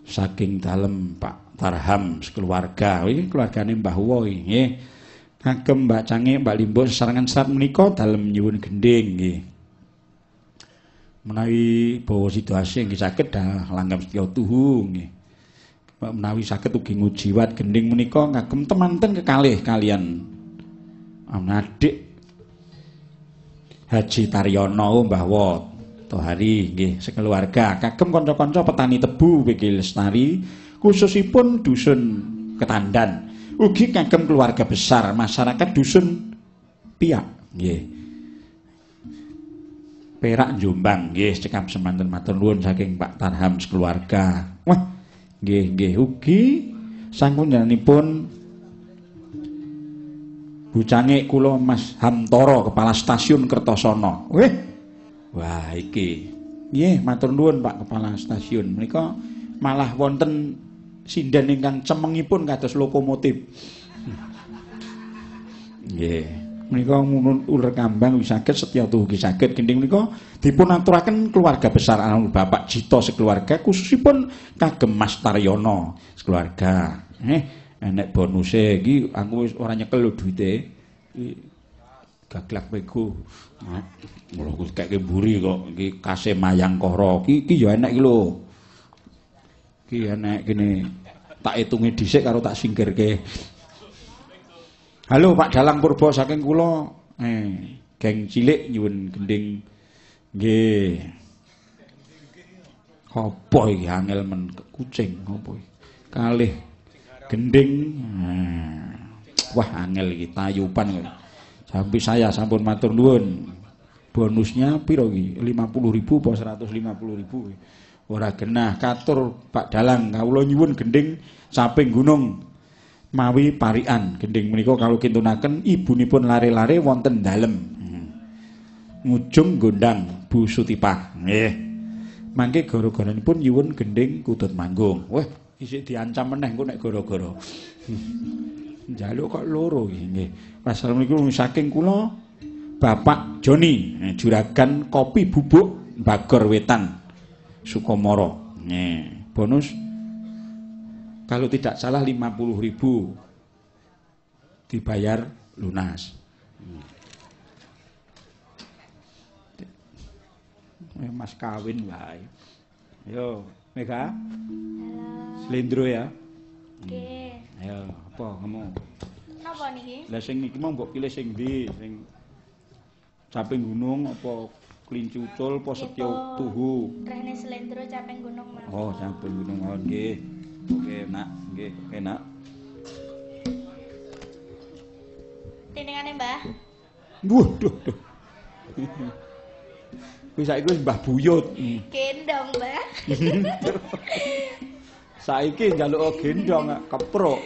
saking dalem Pak Tarham sekeluarga. Iki keluargane Mbah Wo iki nggih. Kagem Mbak Cange, Mbak Limbo sesarengan serat menika dalem nyuwun gendhing nggih. Menawi bawa sida asih nggih saged langgam setya tuhu nggih. Menawi saged ugi ngujiwat gendhing menika kagem temanten kekalih kalian adik Haji Taryono Mbah Wo Tohari nggih sekeluarga kagem kanca-kanca petani tebu PG Lestari khususipun dusun Ketandan ugi kagem keluarga besar masyarakat dusun Piak nggih Perak Jombang nggih cekap semanten matur nuwun saking Pak Tarham sekeluarga. Wah nggih nggih ugi sampun bucange kula Mas Hamtoro kepala stasiun Kertosono. Wih. Wah iki. Nggih matur nuwun Pak kepala stasiun. Menika malah wonten sinden ingkang cemengipun kados lokomotif. Nggih. Menika uler kambang wis saged setya tuhu ugi saged gendhing menika dipun aturaken keluarga besar almarhum Bapak Jito sekeluarga khususipun kagem Mas Taryono sekeluarga. Enek bonuse iki aku wis ora nyekel lho duwite. Iki gaglak pego. Lho aku keke mburi kok iki kase Mayangkara. Iki ya enek iki lho. Iki enek kene tak hitungi dhisik karo tak singkirke. Halo Pak Dalang Purba saking kula geng cilik nyuwun gendhing nggih. Apa iki angel men kucing apa iki? Kalih gendhing. Wah angel iki tayupan kok. Sampai saya sampun matur nuwun. Bonusnya piro iki? 50.000 apa 150.000? Ora genah katur Pak Dalang kawula nyuwun gendhing Caping Gunung. Mawi parikan gending menika kalau kintunaken ibunipun lare-lare wonten dalem. Ngujung gondang Bu Sutipah. Nggih. Mangke gara-garanipun nyuwun gending kutut manggung. Wah, isih diancam meneh engko nek gara-gara. Njaluk kok loro iki nggih. Wassalamualaikum saking kula Bapak Joni, juragan kopi bubuk Bagor Wetan Sukomoro. Nggih, bonus kalau tidak salah 50.000 dibayar lunas. Mas kawin wae. Ayo, Mega. Halo. Slendro ya. Nggih. Ayo, apa ngomong? Napa niki? Lah sing iki mau mbok pilih sing ndi? Sing Caping Gunung apa Kelinci Ucul apa Setya Tuhu? Rehne Slendro Caping Gunung mawon. Oh, Caping Gunung mawon nggih. Oke, Nak. Nggih, oke, Nak. Tiningane, Mbah. Waduh, duh. Kuwi saiki wis Mbah Buyut. Gendong, Mbah. Saiki njaluk gendong keprok.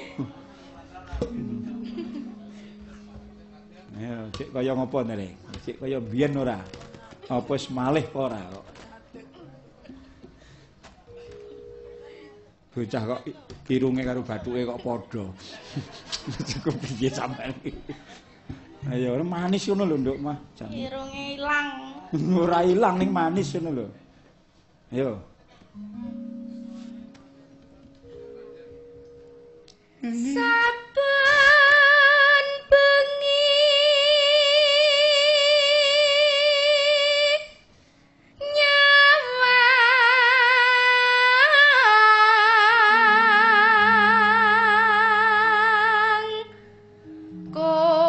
Ayo, cek kaya ngopo nere? Cek kaya biyen ora? Apa wis malih apa ora kok? Bocah kok irunge karo bathuke kok padha. Cukup piye sampean iki? Ayo manis ngono lho, Nduk, mah. Irunge ilang. Ora ilang ning manis ngono lho. Ayo. Saben bengi nyawang konang.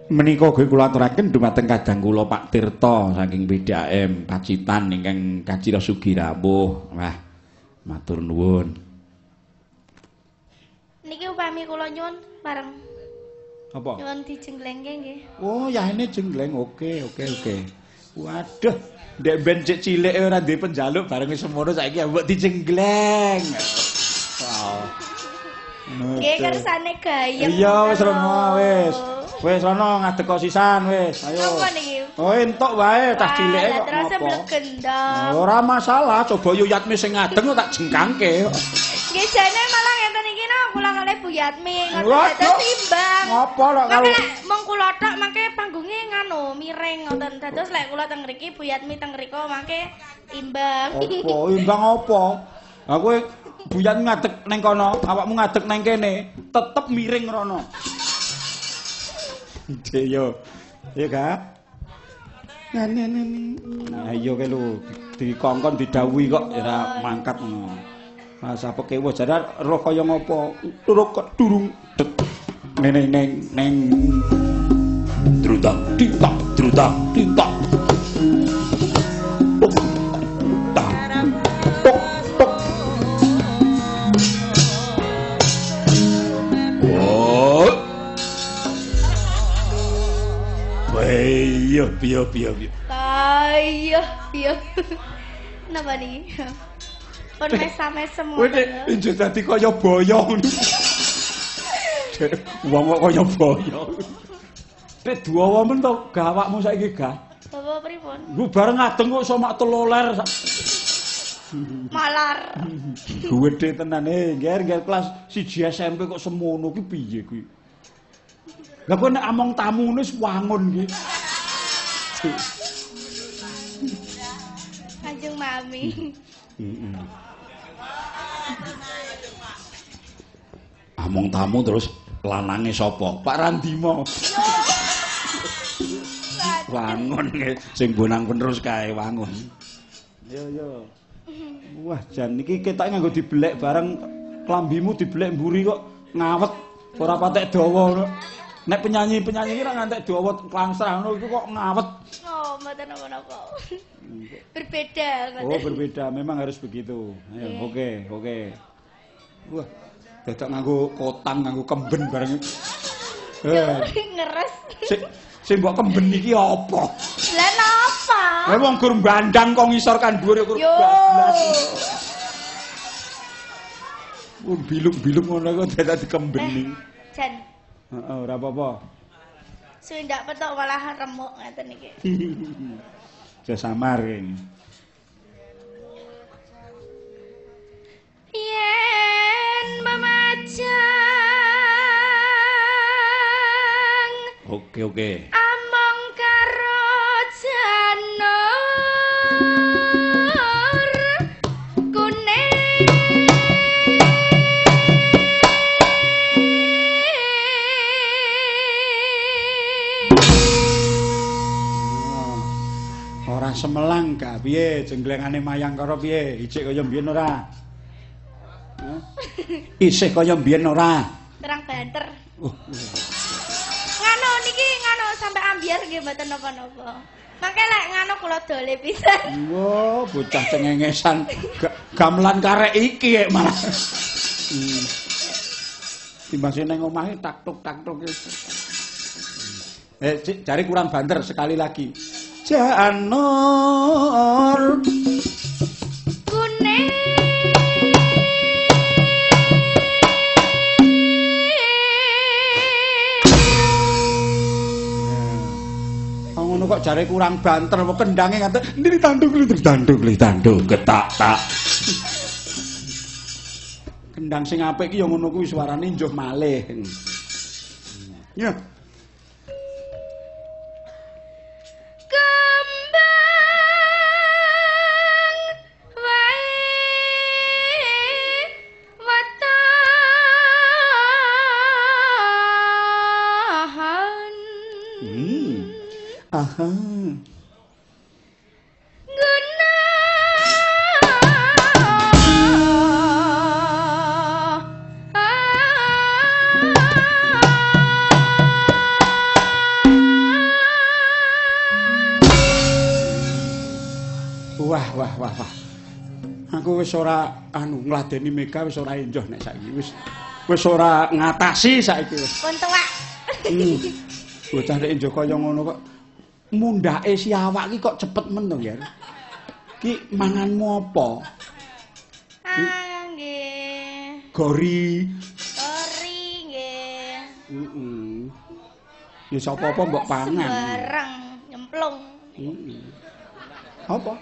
Menika ugi kula aturaken dumateng kadang kula Pak Tirta saking PDAM Pacitan ingkang kacira sugi rawuh. Wah, matur nuwun. Niki upami kula nyuwun bareng. Apa? Nyuwun dijenglengke nggih. Oh, yahene jengleng. Oke, oke, oke. Waduh, ndek ben cek cilik ora duwe penjaluk bareng wis semono saiki mbok dijenggleng. Wow. Nggih kersane gayeng. Iya, wis rono wis. Wis rono ngadeg sisan wis. Ayo. Napa niki? Oh, entuk wae cah cilike kok terus ngopo. Gendong. Ora masalah, coba yo Yatmi sing ngadeg kok tak jengkangke. Nggih jane malah ngeten iki no, kula kalih Bu Yatmi ngoten dados imbang. Ngopo lho kalau mung kula tok mangke panggunge nganu miring ngoten. Dados lek kula teng mriki Bu Yatmi teng mriko mangke imbang. Apa imbang apa? Lah kowe Bu Yatmi ngadeg neng kono, awakmu ngadeg neng kene, tetep miring rono. Yo. Iya ga? Nah iya kae lho, dikongkon didhawuhi kok ora mangkat ngono. Masa pekewuh jare roh kaya ngopo? Turuk kok durung. Neng neng neng. Drutang tintak, drutang tintak. Tok tak. Tok tok. Oh. Piyo piyo piyo piyo. Ayo piyo. Napa niki? Pun mesam-mesem ngono. Kowe nek dadi kaya boyo ngono. Wong kok kaya boyo. Nek duwawa men to gawakmu saiki gah. Bapak pripun? Ku bareng ngadeng kok iso mak teloler. Malar. Gedhe tenan e, ngger kelas 1 SMP kok semono ki piye kuwi? Lah kowe nek among tamu ngono wis wangun ki. Kanjeng Mami. Heeh. Among tamu terus lanange sapa? Pak Randima. Wangun sing bonang penerus kae wangun. Yo yo. Wah, jan iki ketoke nganggo dibelek bareng klambimu dibelek mburi kok ngawet ora patek dawa ngono. Nek penyanyi-penyanyi iki ora ngantek dawa klangsrah ngono iku kok ngawet. Oh, mboten napa-napa. Berbeda ngoten. Oh, berbeda. Memang harus begitu. Ayo, oke, oke. Wah, dadak nganggo kotang, nganggo kemben bareng. Ngeres. Sing mbok kemben iki apa? Lah napa? Napa? Lah wong gur bandang kok ngisor kan dhuwur ya gur bablas. Wong biluk-biluk ngono kok dadak dikembeni. Jan. Heeh, ora apa-apa. Suwe ndak petok malah remuk ngeten iki. Aja samar kene. Yen memajang. Oke, oke. Among karo janur kuning. Ora semelang gak piye jengglengane Mayangkara piye? Ijik kaya mbiyen ora? Isih kaya mbiyen ora? Terang banter. Oh. Nganu niki nganu sampe ambyar nggih mboten napa-napa. Mangke lek nganu kula dole pisan. Wah, bocah cengengesan gamelan karek iki malah. Timbang sing nang omahe tak-tuk tak-tuk. Jare kurang banter sekali lagi. Janur kuning. Ngono kok jare kurang banter, kok kendange ngaten ndiri tanduk ndiri tanduk ndiri tanduk ketak tak. Kendang sing apik iki ya ngono kuwi suarane njuh malih. Ya. Kembang wae wetahan. Aha. Guna Wah wah wah wah. Aku wis ora anu ngladeni Mega wis ora enjoh nek saiki wis wis ora ngatasi saiki wis. Pun tuwek. Bocah nek enjoh kaya ngono kok mundhake si awak ki kok cepet men to, Ger. Ki manganmu apa? Ah, nggih. Gori. Gori nggih. Heeh. Ya sapa apa mbok pangan. Sembarang nyemplung. Heeh. Apa?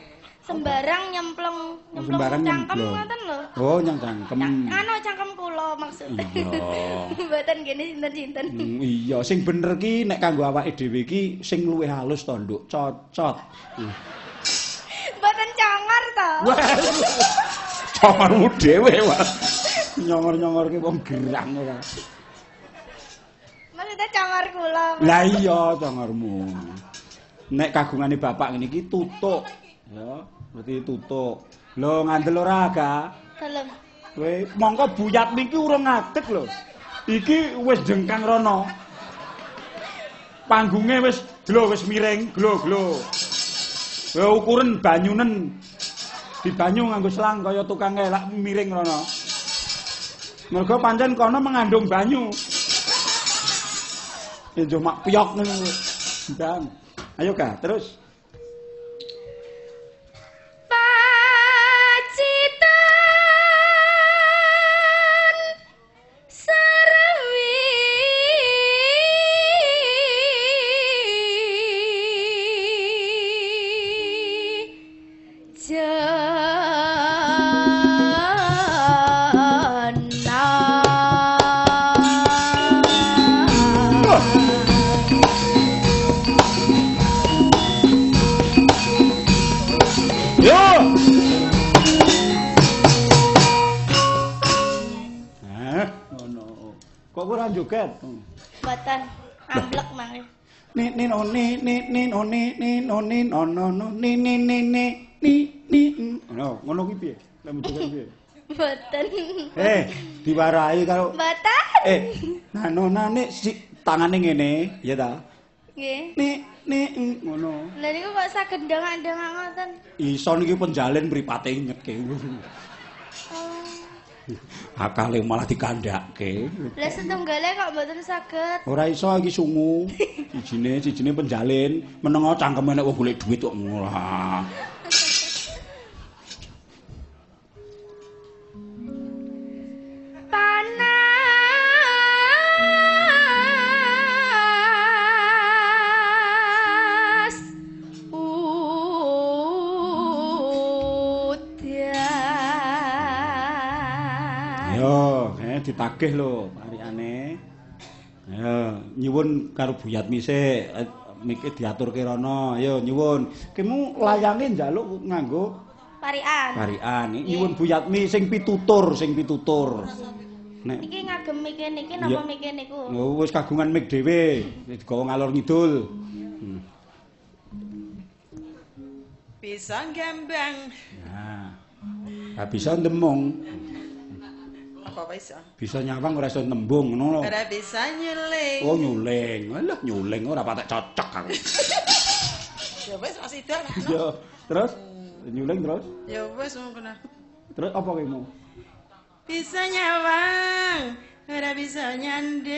Sembarang nyemplung, nyemplung sembarang cangkem nyemplung. Ngoten lho. Oh, nyang cangkem. Anu cangkem kula maksudnya. Iya. Mboten ngene sinten-sinten. Iya, sing bener ki nek kanggo awake dhewe ki sing luwih halus to, Nduk, cocot. Mboten congor to. Congormu dhewe, Mas. Nyongor-nyongor ki wong gerang ora. Maksudnya congor kula. Lah iya, congormu. Nek kagungane bapak ngene iki tutuk. Ya, berarti tutuk. Lho ngandel ora, Ga? Dalem. Kowe mongko buyat niki urung ngadeg lho. Iki wis jengkang rono. Panggunge wis glo wis miring, glo-glo. Kowe ukuren banyunen. Dibanyu nganggo selang kaya tukang elak miring rono. Mergo pancen kono mengandung banyu. Ya njuk mak piyok ngono. Ndang. Ayo, Ga, terus. Pacitan sarwi jana. Yo. Ngono. Kok ora joget? Mboten, amblek mangke. Ni ni no ni ni ni no ni ni no ni no no no ni ni ni ni ni ni. Ngono, ngono ki piye? Lek joget piye? Mboten. Diwarahi karo Mboten. Nano nane si tangane ngene, ya ta? Nggih. Ni ni ngono. Lha niku kok saged ndongak-ndongak ngoten? Iso niki penjalin mripate nyeke. Oh. Akale malah dikandhake. Lah setunggale kok mboten saged. Ora iso iki sungu. Sijine, sijine penjalin, menengo cangkeme nek wong golek dhuwit kok ngono lah. Panas udan. Ayo, ditagih lho parikane. Ayo, nyuwun karo Bu Yatmi sik, mike diaturke rono. Ayo nyuwun. Kemu layange njaluk nganggo parikan. Parikan. Nyuwun Bu Yatmi sing pitutur, sing pitutur. Nek niki ngagem mike niki napa mike niku? Oh, wis kagungan mik dhewe, digawa ngalor ngidul. Bisa gambang. Nah. Ha bisa ndemung. Apa bisa? Bisa nyawang ora iso nembung ngono lho. Ora bisa nyuling. Oh nyuling. Alah nyuling ora patek cocok aku. Ya wis ora sida. Ya, terus nyuling terus? Ya wis ngono. Terus apa kowe mau? Bisa nyawang, ora bisa nyanding.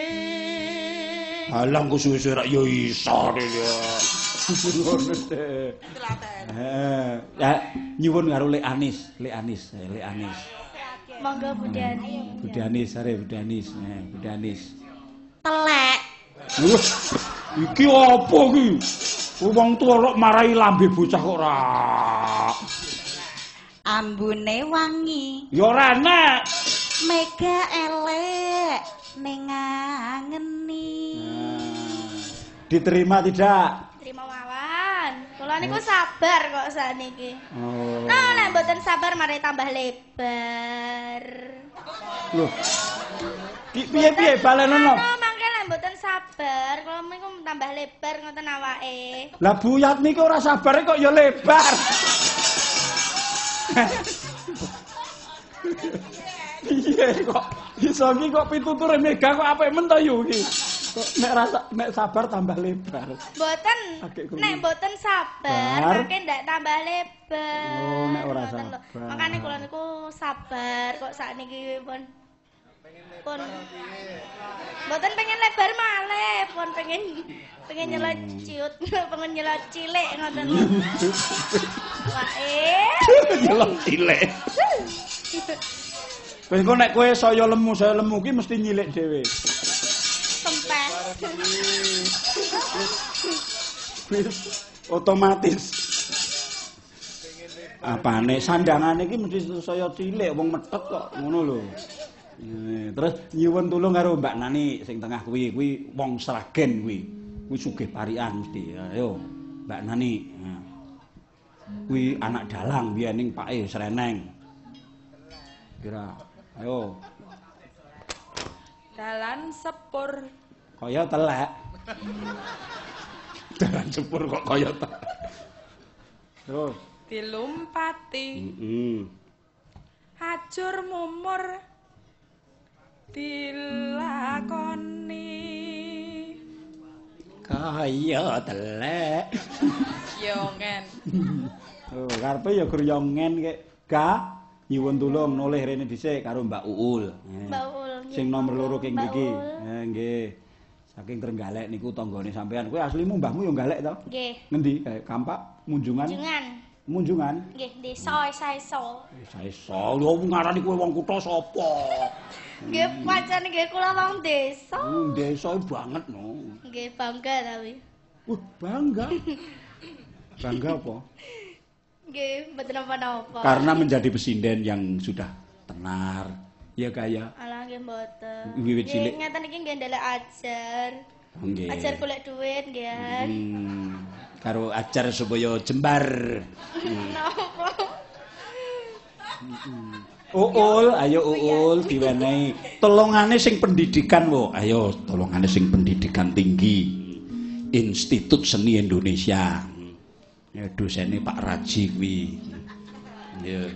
Alah engko suwe-suwe rak ya iso ya. Ngono teh. Heeh. Ya nyuwun karo Lek Anis, Lek Anis, Lek Anis. Monggo Bu Dani. Bu Danis, are Bu Danis, Bu Danis. Telek. Wah, iki apa iki? Wong tuwa kok marahi lambe bocah kok ora. Ambune wangi. Ya ora enak. Mega elek ning ngangeni. Diterima tidak? Terima mawon. Kula niku sabar kok sakniki. Oh. Nah, nek mboten sabar mari tambah lebar. Loh. Piye-piye balenono? Mangke nek mboten sabar, kula niku tambah lebar ngoten awake. Lah Bu Yatmi ki ora sabare kok ya lebar. Piye kok iso iki kok pituture Mega kok apik men to yu iki. Kok nek rasa nek sabar tambah lebar. Mboten. Nek mboten sabar mangke ndak tambah lebar. Oh, nek ora sabar. Makane kula niku sabar kok sakniki pun pun mboten pengen lebar malih, pun pengen pengen nyelot ciut, pengen nyelot cilik ngoten lho. Wae. Nyelot cilik. Wis engko nek kowe saya lemu ki mesti nyilik dhewe. Kempes. Wis otomatis. Apane sandangane iki mesti saya cilik wong methet kok ngono lho. Terus nyuwun tulung karo Mbak Nani sing tengah kuwi, kuwi wong Sragen kuwi. Kuwi sugih parikan mesti. Ayo Mbak Nani. Kuwi anak dalang biyen ning pake Sreneng. Kira ayo. Dalan sepur. Kaya telek. Dalan sepur kok kaya telek. Terus dilumpati. Heeh. Ajur mumur dilakoni. Kaya telek. Yongen. Oh, karepe ya gur yongen kek. Ga nyuwun tulung noleh rene dhisik karo Mbak Uul. Mbak Uul. Sing nomor 2 king mriki. Nggih. Saking Trenggalek niku tanggane sampean. Kowe aslimu mbahmu ya Nggalek to? Nggih. Ngendi? Kampak, Munjungan. Munjungan. Munjungan? Nggih, desa Saeso. Saeso. Lho ngarani kowe wong kutha sapa? Nggih, pancen nggih kula wong desa. Desa banget no. Nggih, bangga tapi. Wah, bangga. Bangga apa? Nggih, mboten napa-napa. Karena menjadi pesinden yang sudah tenar, ya kaya. Alah nggih mboten. Wiwit cilik. Ngeten iki nggih ndelek ajar. Nggih. Ajar golek duit nggih. Karo ajar supaya jembar. Napa? Uul, ayo Uul diwenehi. Tolongane sing pendidikan wo. Ayo tolongane sing pendidikan tinggi. Institut Seni Indonesia. Ya dosene Pak Raji kuwi. Ya.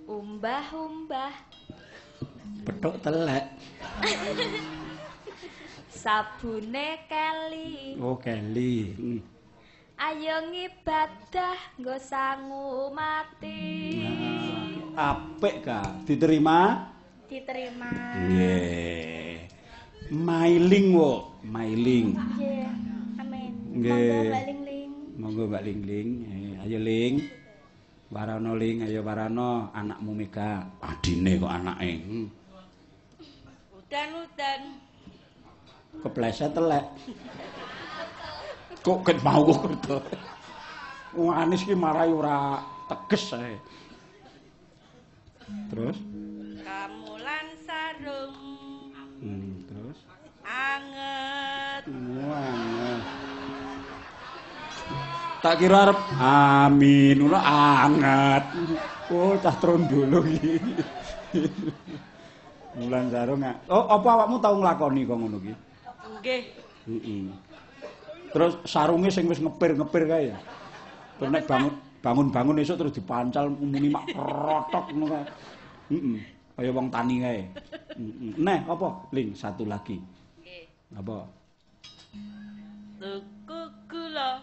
Umbah-umbah. Pethuk telek. Sabune keli. Oh, keli. Ayo ngibadah nggo sangu mati. Nah. Apik ka? Diterima? Diterima. Nggih. Mailing wo, mailing. Nggih. Amin. Nggih. Monggo Mbak Ling-ling. Monggo Mbak Ling-ling. Ayo Ling. Warana Ling, ayo warana anakmu Mega. Adine kok anake. Udan-udan. Kepleset telek. Kok ket mau kok kerja. Wong Anis ki marai ora teges ae. Terus? Kamulan sarung. Terus? Anget. Wah. Tak kira arep amin ngono anget. Oh, cah trondolo iki. Mulan sarung. Oh, apa awakmu tau nglakoni kok ngono ki? Nggih. Heeh. Terus sarunge sing wis ngepir-ngepir kae ya. Terus nek bangun-bangun esuk terus dipancal muni mak krotok ngono kae. Heeh. Kaya wong tani kae. Heeh. Neh apa? Ling satu lagi. Nggih. Apa? Tuku gula.